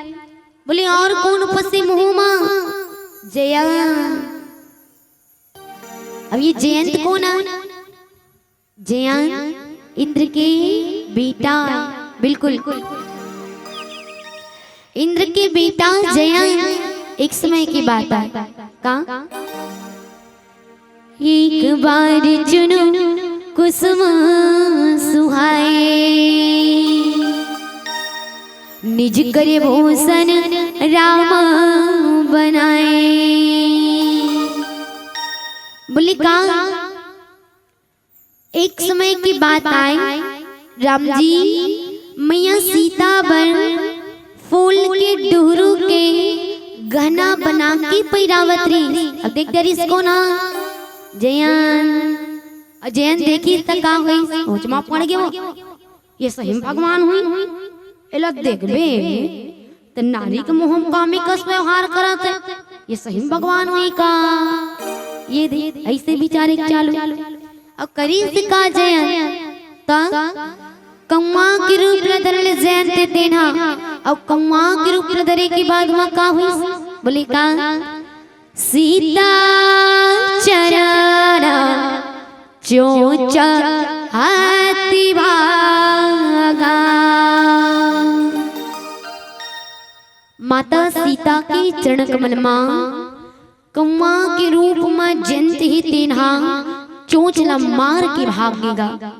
बोले, "और कोन फंसे मुंह म?" जयंत। अब ये जयंत कोन हे? जयंत इंद्र के बेटा। बिल्कुल, इंद्र के बेटा जयंत। एक समय की बात आय, का एक बार चुनो कुसुम सुहाए, निज कर भूषण राम बनाए। बोले, का एक समय की बात आय, राम जी मैया सीता बर फूल के डुहरू के गहना बना के पहिरावत रहिस। अब देख डरिस कोन हा? जयंत। अउ जयंत देखिस त का होइस? सोच म पड़ गे वो। ये सही म भगवान होही? एला देखबे त नारी के मुंह म कामे कस व्यवहार करत हे। ये सही म भगवान होही का? ये दे, अइसे बिचारे के चालू। अउ करिस का जयंत? त कौआ के रूप ल धर ले जयंत तेन हा। अउ कौआ के रूप ल धरे के बाद म का होइस? बोले, का सीता चरण चोंच हाथी भागा। माता सीता के चरण कमल म कौआ के रूप म जयंत हे तेन हा चोंच ल मार के भाग गे गा।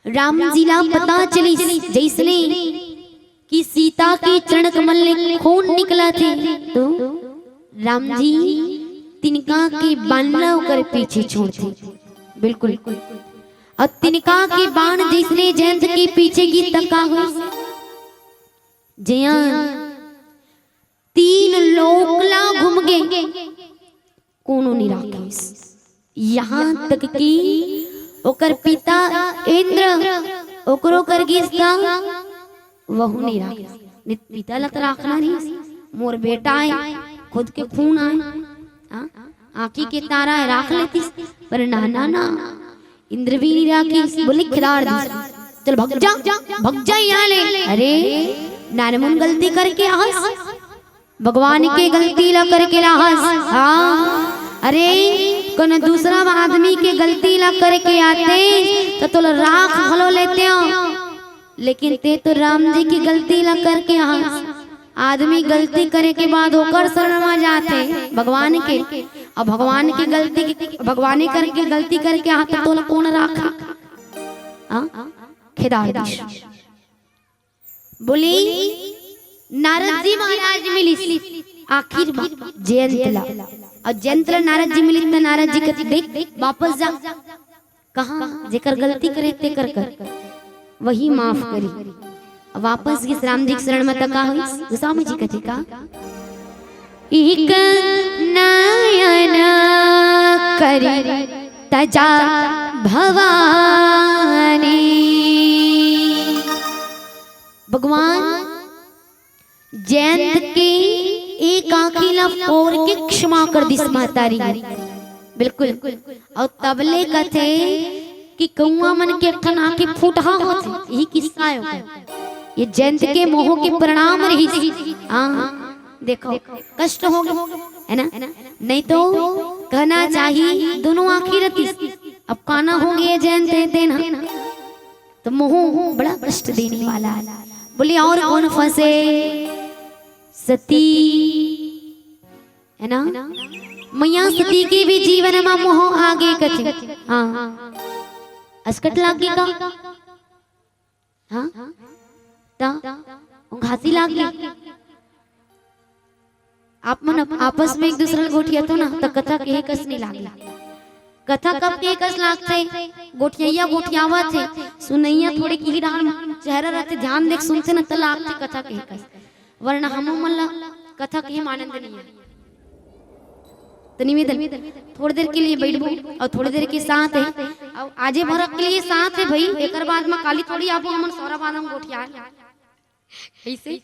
राम जी ला पता चलिस जइसने कि सीता के चरण कमल ले खून निकलत हे, तो राम जी तिनका के बान ला ओकर पीछे छोड़थे। बिल्कुल। अउ तिनका के बान जइसने जयंत के पीछे गिस त का होइस? जयंत तीन लोक ला घूम गे, कोनो नइ राखिस। यहाँ तक कि ओकर पिता इंद्र ओकरो कर गिस त वहू नइ राखिस। नित पिता ला त राखना रहिस, मोर बेटा आय, खुद के खून आय, हाँ? आँखी के तारा हे, राख लेतिस, पर ना, ना, ना, इंद्र भी नइ राखिस, बोले खिलाड़ दिस, "चल भग जा, भग जा यहाँ ले।" अरे, नानमुन गलती करके आहस, भगवान के गलती ला करके आहस। हाँ, अरे, कोनो दूसरा आदमी के गलती ला करके आते, त तोला राख घलो लेतेंव, लेकिन तें तो राम जी के गलती ला करके आहस। आदमी गलती करे के बाद ओकर शरण म जाथे, भगवान के। अउ भगवान के गलती, भगवाने करके गलती करके आहस त तोला कोन राखही? हाँ? खेदार दिस। बोले, नारद जी महाराज मिलिस आखिर म जयंत ला। अउ जयंत ला नारद जी मिलिस त नारद जी कथे, "देख, वापस जा।" कहाँ? जेकर गलती करे तेकर कर, वही माफ करी। अब वापस गिस राम जी के शरण म त का होइस? गोस्वामी जी कथे का, "एक नयन करि तजा भवानी।" भगवान जयंत के एक आँखी ला फोर के क्षमा कर दिस महतारी। बिल्कुल। अउ तब ले कथे कि कौआ मन के एक ठन आँखी फुटहा होथे, यही किस्सा हे ओकर। ये जयंत के मोह के परिणाम रहिस। हाँ, देखो, कष्ट हो गे, हे ना? नहीं तो कहना चाही, दोनों आँखी रहतिस, अब काना हो गे जयंत हे तेन हा। तो मोह बड़ा कष्ट देने वाला हे। बोले, और कोन फंसे? सती, हे ना? मैया सती के भी जीवन म मोह आ गे कथे। हाँ। असकट लाग गे का? हाँ? त घासी लाग गे। आप मन अप-, आपस में एक दूसरा ल गोठियाथो ना, त कथा कहे कस नइ लागे। कथा कब कहे कस लागथे? गोठियइया गोठियावत हे, सुनइया थोड़े किही डाहर चेहरा रहथे, ध्यान देके सुनथे ना, त लागथे कथा कहे कस। वरना हमू मन ला कथा कहे म आनंद नइ आय। त निवेदन, थोड़ी देर के लिए बैठबो अउ थोड़ी देर के साथ हे, अउ आजे भर के लिए साथ हे भई, एकर बाद म काली थोड़ी आबो हमन सौरा बांधा म गोठियाय। अइसे?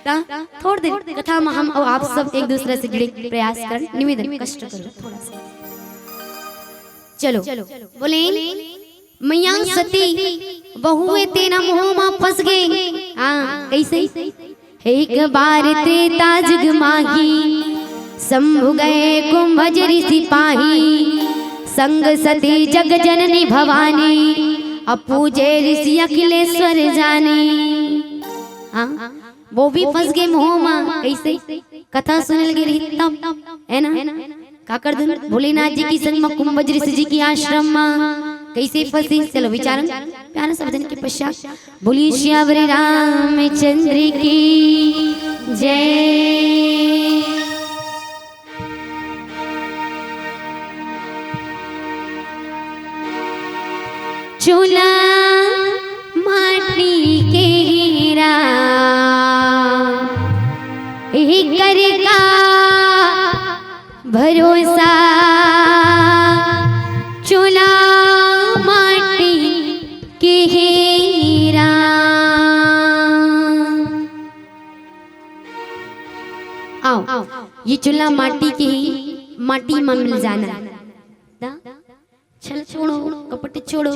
त थोड़ी देर कथा म हम अउ आप सब एक दूसरा से जुड़े के प्रयास करन, निवेदन, कष्ट करो थोड़ा सा। चलो, बोले, मैया सती बहू ए तेना मोह म फंस गे। हाँ, कैसे? एक बार त्रेता जुग माही, शंभु गए कुंभज ऋषि पाही। संग सती जग जननी भवानी, अपूजे ऋषि अखिलेश्वर जानी। हाँ, वो भी फंस गे मोह म। कैसे? कथा सुनल गे रही तब, है ना? काकर धुन भोलेनाथ जी के संग म कुंभज ऋषि जी के आश्रम म कैसे फंसी, चलो विचारन। प्यारा सा भजन के पश्चात बोलिए सियावर रामचंद्र की जय। चूल्हा माटी के हीरा, एकर का भरोसा। चूल्हा माटी के हीरा। आओ, ये चूल्हा माटी के ही, माटी म मिल जाना। दा? छल छोड़ो, कपट छोड़ो,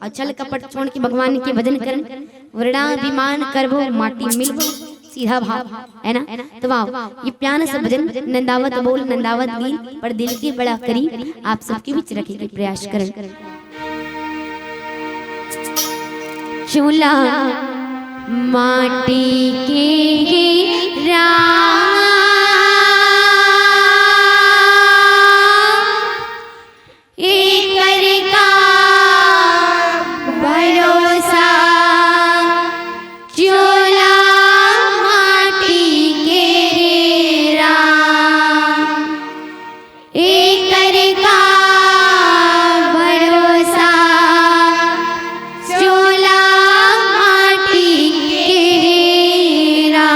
अउ छल कपट छोड़ के भगवान के भजन करन। वरना अभिमान करबो, माटी मिलबो, सीधा भाव, है ना? तो आओ, ये प्यारा सा भजन नंदावत बोल, नंदावत गीत, पर दिल के बड़ा करीब, आप सबके बीच रखे के प्रयास करन। चूल्हा माटी के हीरा, एकर का भरोसा। चूल्हा माटी के हीरा, एकर का भरोसा। चूल्हा माटी के हीरा।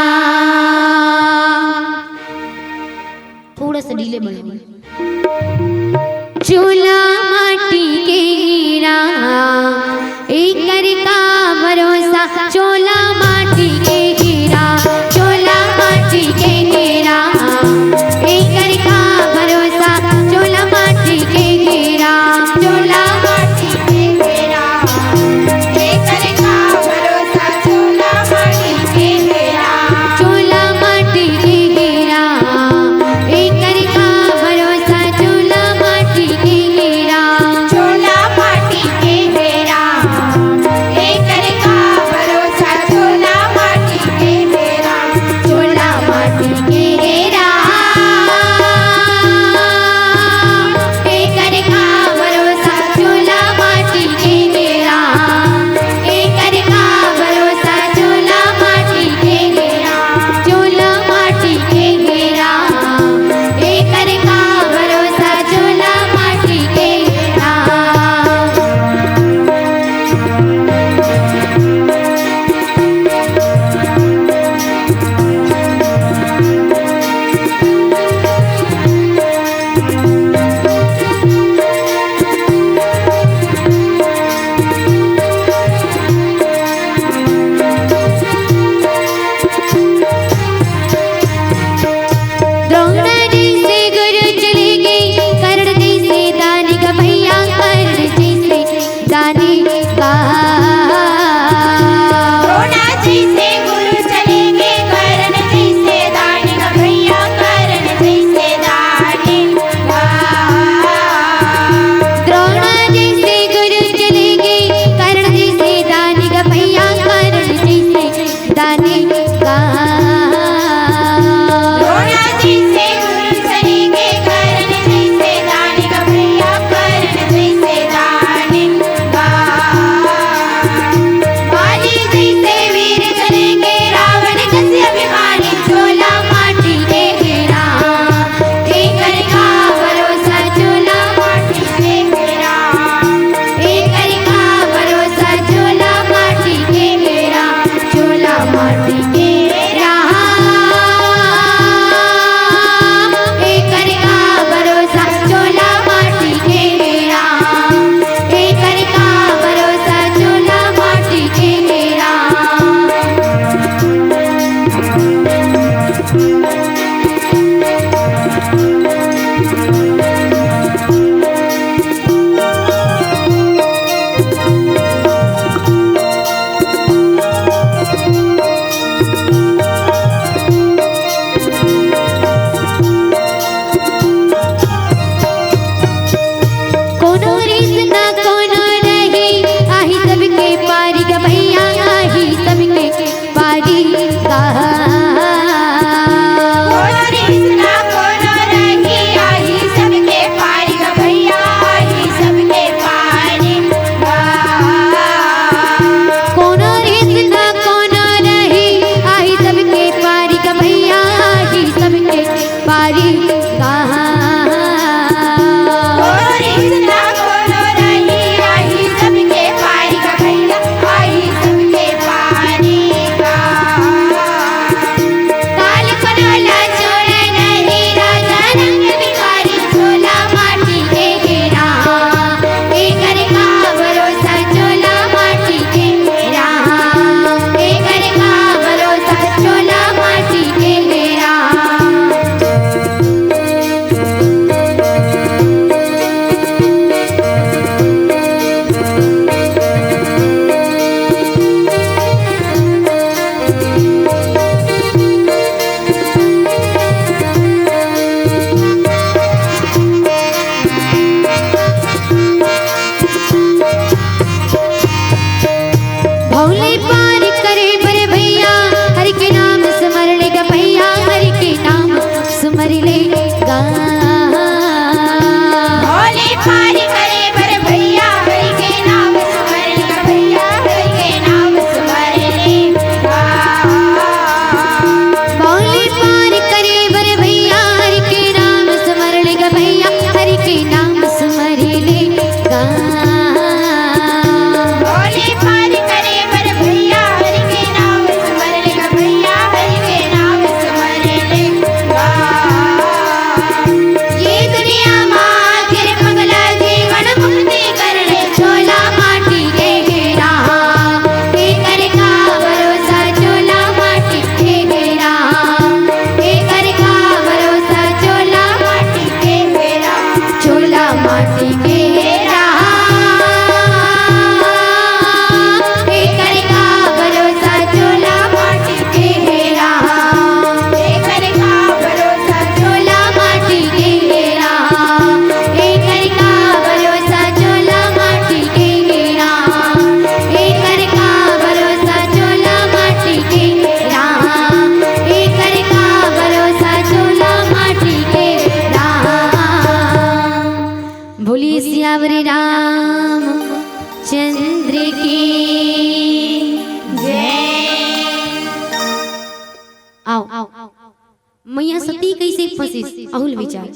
मैया सती कइसे फंसिस, अहू ल विचार।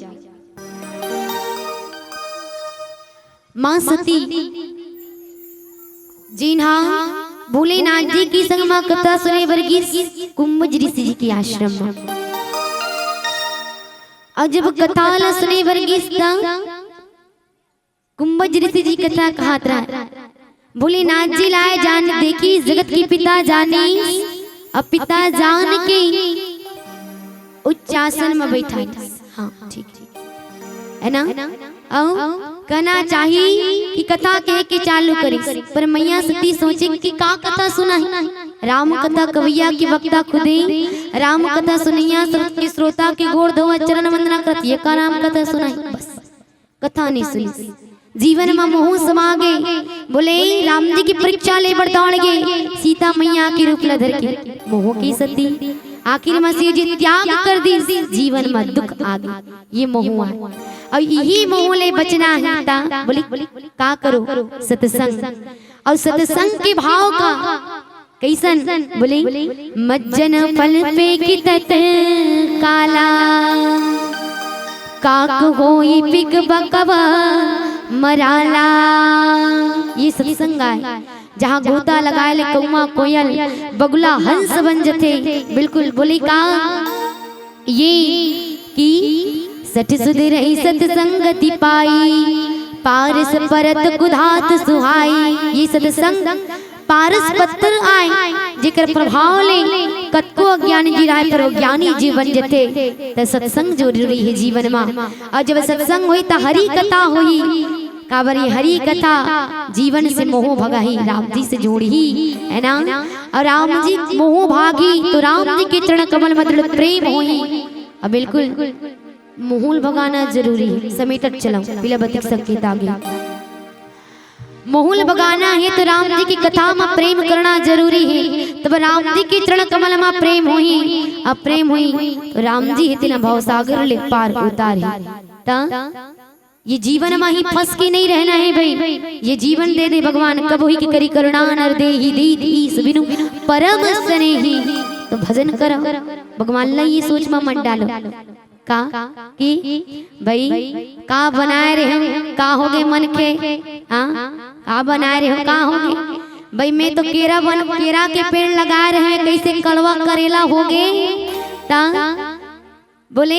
माँ सती, जिनहा भोलेनाथ जी के संग म कथा सुने बर गिस कुंभज ऋषि जी के आश्रम म। अउ जब कथा ल सुने बर गिस, त कुंभज ऋषि जी कथा कहत रहय, भोलेनाथ जी ला आय जान देखिस, जगत के पिता जानिस, अउ पिता जान के उच्च आसन म बइठारिस। हाँ, ठीक, ठीक। है ना? अउ कहना चाही कि कथा कहे के चालू करिस, पर मैया सती सोचे कि का कथा सुनाही? राम कथा कवैया के वक्ता खुदे, राम कथा सुनइया स्रो-, के श्रोता के गोड़ धोवत चरण वंदना करत, ये का राम कथा सुनाही? बस, कथा नइ सुनिस। जीवन म मोह समा गे, बोले राम जी के परीक्षा ले बर दौड़ गे, सीता मैया के रूप ला धर के। मोह के सती आखिर म शिव जी त्याग कर दिस, जीवन म दुख आ गे। ये मोह आय। अउ इही मोह ले बचना हे त बोले का करो? सत्संग। अउ सत्संग के भाव का कइसन? बोले, मज्जन फल पे कितत काला, काक होई पिक बकवा मराला। ये सत्संग आय, जहाँ गोता लगाए ले कौआ कोयल, बगुला हंस बन जथे। बिल्कुल, बोले का? ये कि सठ सुध रही सत संगति पाई, पारस परत कुधात सुहाई। ये सत्संग पारस पत्र आय, जेकर प्रभाव ले कतको अज्ञानी जी राय, पर वो ज्ञानी जीवन जथे। त सत्संग जरूरी हे जीवन म। अउ जब सत्संग होही, त हरि कथा होही। काबर ये हरि कथा जीवन से मोह भगाही, राम जी से जोड़ही, है ना? अउ राम जी मोह भागही, तो राम जी के चरण कमल म दृढ़ प्रेम होही। अउ बिल्कुल, मोह ल भगाना जरूरी हे। समेटत चलंव, पीला बत्ती के संकेत आगे। मोह ल भगाना हे त राम जी के कथा म प्रेम करना जरूरी हे, तब राम जी के चरण कमल म प्रेम होही। अउ प्रेम होही त राम जी हे तेला भवसागर ले पार उतारही। त ये जीवन म ही फंस के नइ रहना हे भई, ये जीवन दे दे भगवान, कब होही के करी करुणा, नर देहि दीन ईस बिनु परम सनेही। त भजन करव, भगवान ला ये सोच म मत डालो। का कि भई का बनाए रेहेंव, का होगे मनखे? हाँ, का बनाए रेहेंव, का होगे? भई मैं तो केरा बन, केरा के पेड़ लगाए रेहेंव, कइसे कड़वा करेला होगे? त बोले,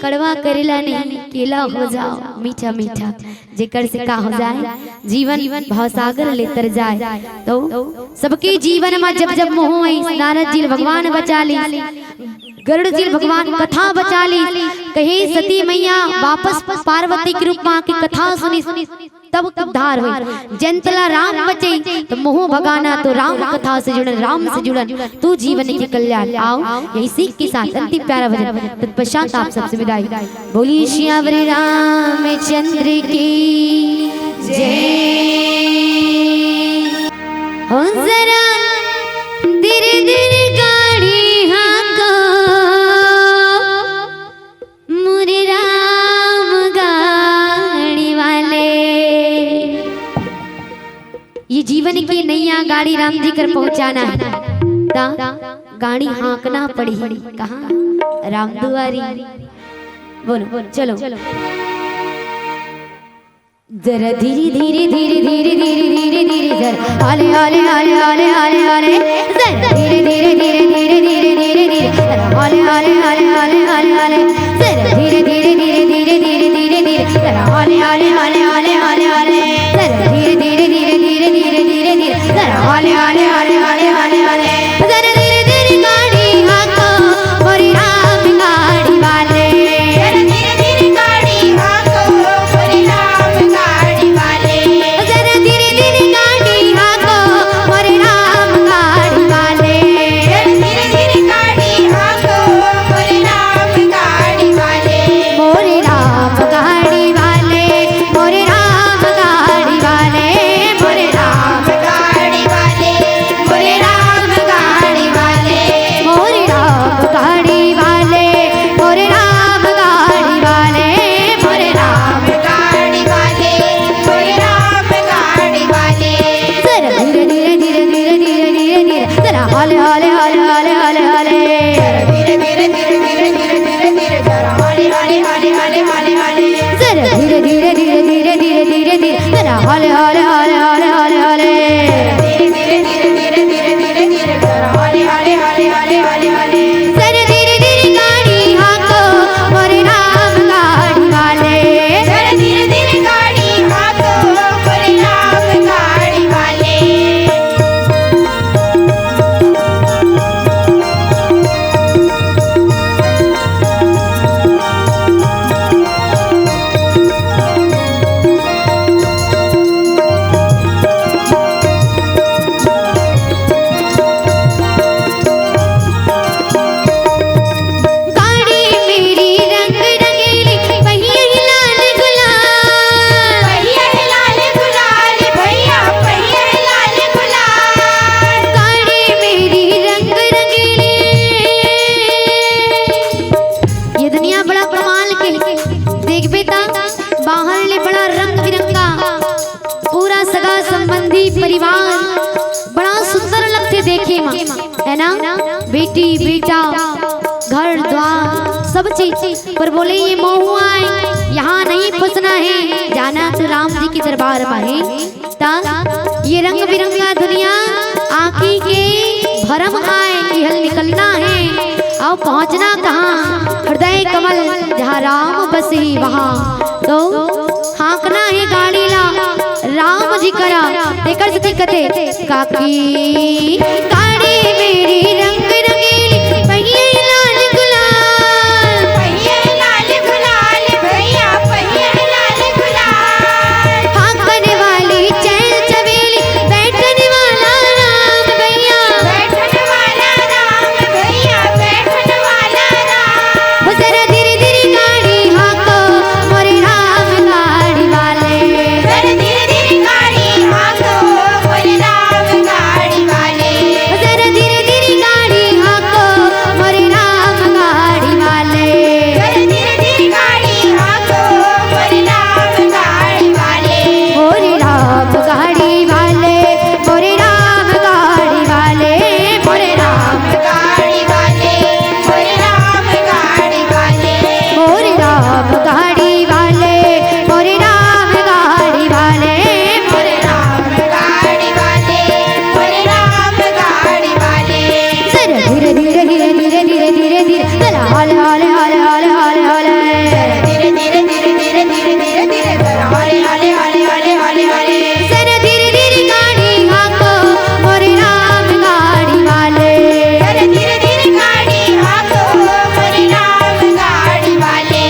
कड़वा करेला नहीं, केला हो जाव मीठा मीठा। जेकर से का हो जाय, जीवन भवसागर ले तर जाय। तो सबके जीवन म जब जब मोह आइस, नारद जी ल भगवान बचा लिस, गरुड़ जी ल भगवान कथा बचा लिस। कहे सती मैया वापस पार्वती के रूप म आके कथा सुनिस, तब उद्धार होई। जंत ला राम बचई, त मोह भगाना तो राम कथा से जुड़न, राम से जुड़न, तू जीवन के कल्याण। आओ, यही सीख के साथ अंतिम प्यारा भजन, तत्पश्चात आप सबसे विदाई। बोलिए सियावर रामचंद्र की जय। हो जरा धीरे धीरे गाड़ी हाँको, मोरे राम गाड़ी वाले। ये जीवन के नैया गाड़ी राम जी कर पहुंचाना हे, त गाड़ी हाँकना पड़ही। कहाँ? राम दुआरी। बोलो, चलो। जरा धीरे धीरे धीरे धीरे धीरे धीरे धीरे, जरा हौले हौले हौले हौले हौले हौले, जरा धीरे धीरे धीरे धीरे धीरे धीरे धीरे, जरा हौले हौले हौले हौले हौले हौले, जरा धीरे धीरे धीरे धीरे धीरे धीरे धीरे, जरा हौले हौले हौले हौले हौले हौले, जरा धीरे धीरे धीरे धीरे धीरे धीरे धीरे, जरा हौले हौले हौले हौले हौले हौले। जरा धीरे धीरे गाड़ी हाँको, मोरे राम गाड़ी वाले। जरा धीरे धीरे गाड़ी हाँको, मोरे राम गाड़ी वाले। जरा धीरे धीरे गाड़ी हाँको, मोरे राम गाड़ी वाले। जरा धीरे धीरे गाड़ी हाँको, मोरे राम गाड़ी वाले। मोरे राम गाड़ी वाले, मोरे राम गाड़ी वाले, मोरे राम गाड़ी वाले, मोरे राम गाड़ी वाले, मोरे राम गाड़ी वाले, मोरे राम गाड़ी वाले, मोरे राम गाड़ी वाले, मोरे राम गाड़ी वाले। जरा धीरे धीरे धीरे धीरे धीरे धीरे धीरे, जरा हौले हौले हौले हौले हौले हौले। जरा धीरे धीरे धीरे धीरे धीरे धीरे। जरा हौले, हौले, हौले, हौले, हौले, हौले। जरा धीरे, धीरे, धीरे, धीरे, धीरे, धीरे, जरा हौले, हौले, हौले, हौले, हौले। जरा धीरे, धीरे गाड़ी हाँको, मोरे राम गाड़ी वाले। जरा धीरे, धीरे गाड़ी हाँको, मोरे राम गाड़ी वाले। गाड़ी मेरी रंग रंगीली, पहिया ही लाल गुलाल। पहिया ही लाल गुलाल, भैया, पहिया ही लाल गुलाल। गाड़ी मेरी रंग रंगीली। ये दुनिया बड़ा कमाल के, देखबे त बाहर ले बड़ा रंग बिरंगा, पूरा सगा संबंधी परिवार बड़ा सुंदर लगथे देखे म, है ना? बेटी बेटा, घर द्वार, सब चीज। पर बोले ये महूँ आए, यहाँ नहीं फंसना है, जाना तो राम जी के दरबार म हे। त ये रंग बिरंगा दुनिया आँखी के भरम आए, इहल निकलना है। अउ पहुँचना कहाँ? हृदय कमल जहाँ राम बसे वहाँ। तो हाँकना हे गाड़ी ला राम जी करा, तेकर सेती कथे, काकी गाड़ी मेरी रंग रंगीली, पहिया लाल गुलाल। पहिया लाल गुलाल, भैया, पहिया लाल गुलाल। हाँकने वाली चैल चबेली, बैठने वाला राम भैया। बैठने वाला राम भैया, बैठने वाला राम। हो जरा धीरे धीरे गाड़ी हाँको, मोरे राम गाड़ी वाले। जरा धीरे धीरे गाड़ी हाँको, मोरे राम गाड़ी वाले। जरा धीरे धीरे गाड़ी हाँको, मोरे राम गाड़ी वाले। जरा धीरे धीरे गाड़ी हाँको, मोरे राम गाड़ी वाले। मोरे राम गाड़ी वाले, मोरे राम गाड़ी वाले, मोरे राम गाड़ी वाले, मोरे राम गाड़ी वाले। मोरे राम गाड़ी वाले, मोरे राम गाड़ी वाले, मोरे राम गाड़ी वाले, मोरे राम गाड़ी वाले। जरा धीरे धीरे धीरे धीरे धीरे धीरे धीरे, जरा हौले हौले हौले हौले हौले हौले। जरा धीरे धीरे धीरे धीरे धीरे धीरे धीरे, जरा हौले हौले हौले हौले हौले हौले। जरा धीरे धीरे गाड़ी हाँको, मोरे राम गाड़ी वाले। जरा धीरे धीरे गाड़ी हाँको, मोरे राम गाड़ी वाले।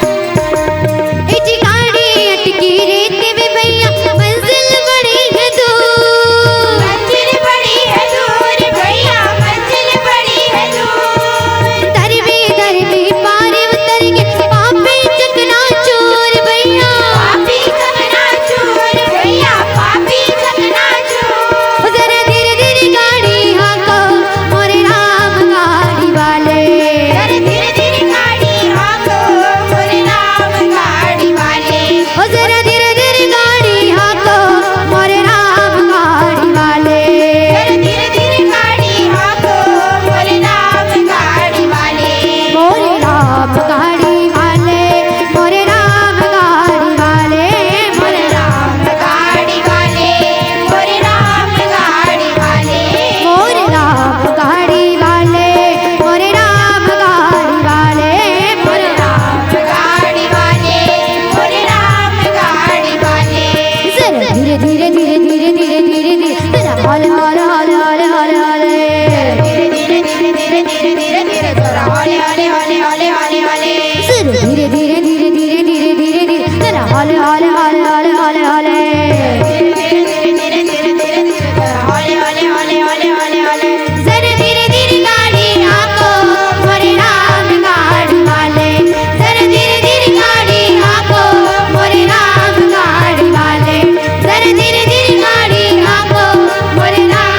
ए जी गाड़ी अटकी रेत में भैया, मंजिल बड़ी है दूर। मंजिल बड़ी है दूर भैया, मंजिल बड़ी है दूर। दरबी दरबी पार उतर के, पापी चकनाचूर भैया। पापी चकनाचूर भैया, पापी चकनाचूर। जरा धीरे धीरे गाड़ी हाँको, मोरे राम गाड़ी वाले। जरा धीरे धीरे गाड़ी हाँको, मोरे राम गाड़ी वाले। ओ जरा धीरे धीरे गाड़ी हाँको, मोरे राम गाड़ी वाले। जरा धीरे धीरे गाड़ी हाँको, मोरे राम गाड़ी वाले। मोरे राम गाड़ी वाले, मोरे राम गाड़ी वाले, मोरे राम गाड़ी वाले, मोरे राम गाड़ी वाले। मोरे राम गाड़ी वाले, मोरे राम गाड़ी वाले, मोरे राम गाड़ी वाले, मोरे राम गाड़ी वाले। जरा धीरे धीरे धीरे धीरे धीरे धीरे धीरे, जरा हौले हौले हौले हौले हौले हौले। धीरे धीरे धीरे धीरे धीरे धीरे धीरे, जरा हौले हौले हौले हौले हौले हौले। जरा धीरे धीरे धीरे धीरे धीरे धीरे धीरे, जरा हौले हौले हौले हौले हौले हौले। धीरे धीरे धीरे धीरे धीरे धीरे धीरे, जरा हौले हौले हौले हौले हौले हौले। जरा धीरे धीरे गाड़ी हाँको, मोरे राम गाड़ी वाले। जरा धीरे धीरे गाड़ी हाँको, मोरे राम गाड़ी वाले। जरा धीरे धीरे गाड़ी हाँको, मोरे राम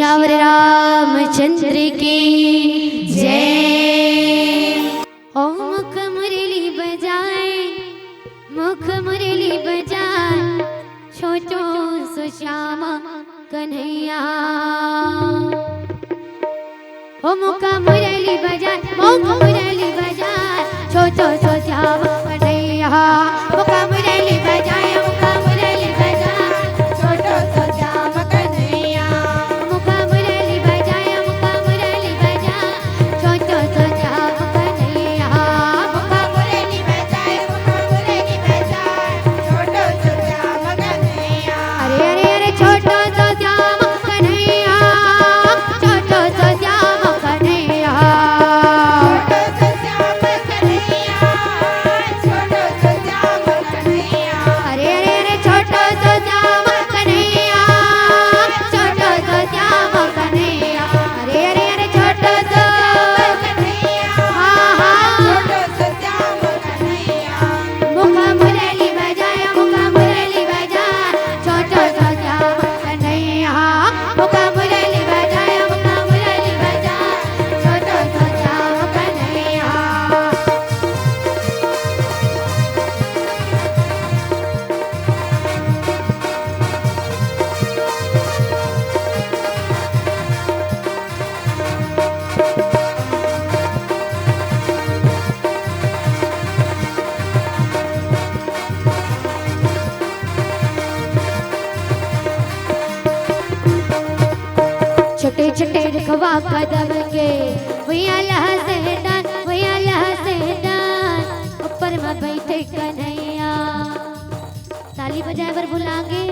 श्यावर रामचंद्र की जय। ओ मुख मुरली बजाए, मुख मुरली बजाए, छोटो सो श्याम कन्हैया। ओ मुख मुरली बजाए, मुख मुरली बजाए, छोटो सो श्याम कन्हैया। मुख मुरली बजाए, मुख मुरली बजाए, छोटो सो श्याम कन्हैया। मुख मुरली बजाए, मुख मुरली बजाए, छोटो सो श्याम कन्हैया। मुख मुरली बजाए, मुख मुरली बजाए, छोटो सो श्याम कन्हैया। अरे, अरे, अरे, छोटो सो श्याम कन्हैया, छोटो सो श्याम कन्हैया। छोटो सो श्याम कन्हैया, छोटो सो श्याम कन्हैया। अरे, अरे, अरे, छोटो सो श्याम कन्हैया, छोटो सो श्याम कन्हैया। अरे, अरे, अरे, छोटो सो, हाँ, हाँ। छोटो सो श्याम कन्हैया। मुख मुरली बजाए, मुख मुरली बजाए, छोटो सो श्याम कन्हैया। मुख मुरली बजाए, मुख मुरली बजाए, छोटो सो श्याम कन्हैया। छोटे छोटे रुखवा कदम के, भुइयां लहसे डान, भुइयां लहसे डान, ऊपर में बैठे कन्हैया। ताली बजाए बर भुला गे।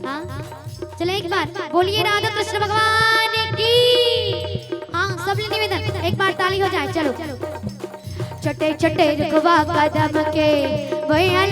हाँ, चलो एक बार बोलिए राधा कृष्ण भगवान की। हाँ, सब ले निवेदन, एक बार ताली हो जाए, चलो। छोटे छोटे रुखवा कदम के, भुइयां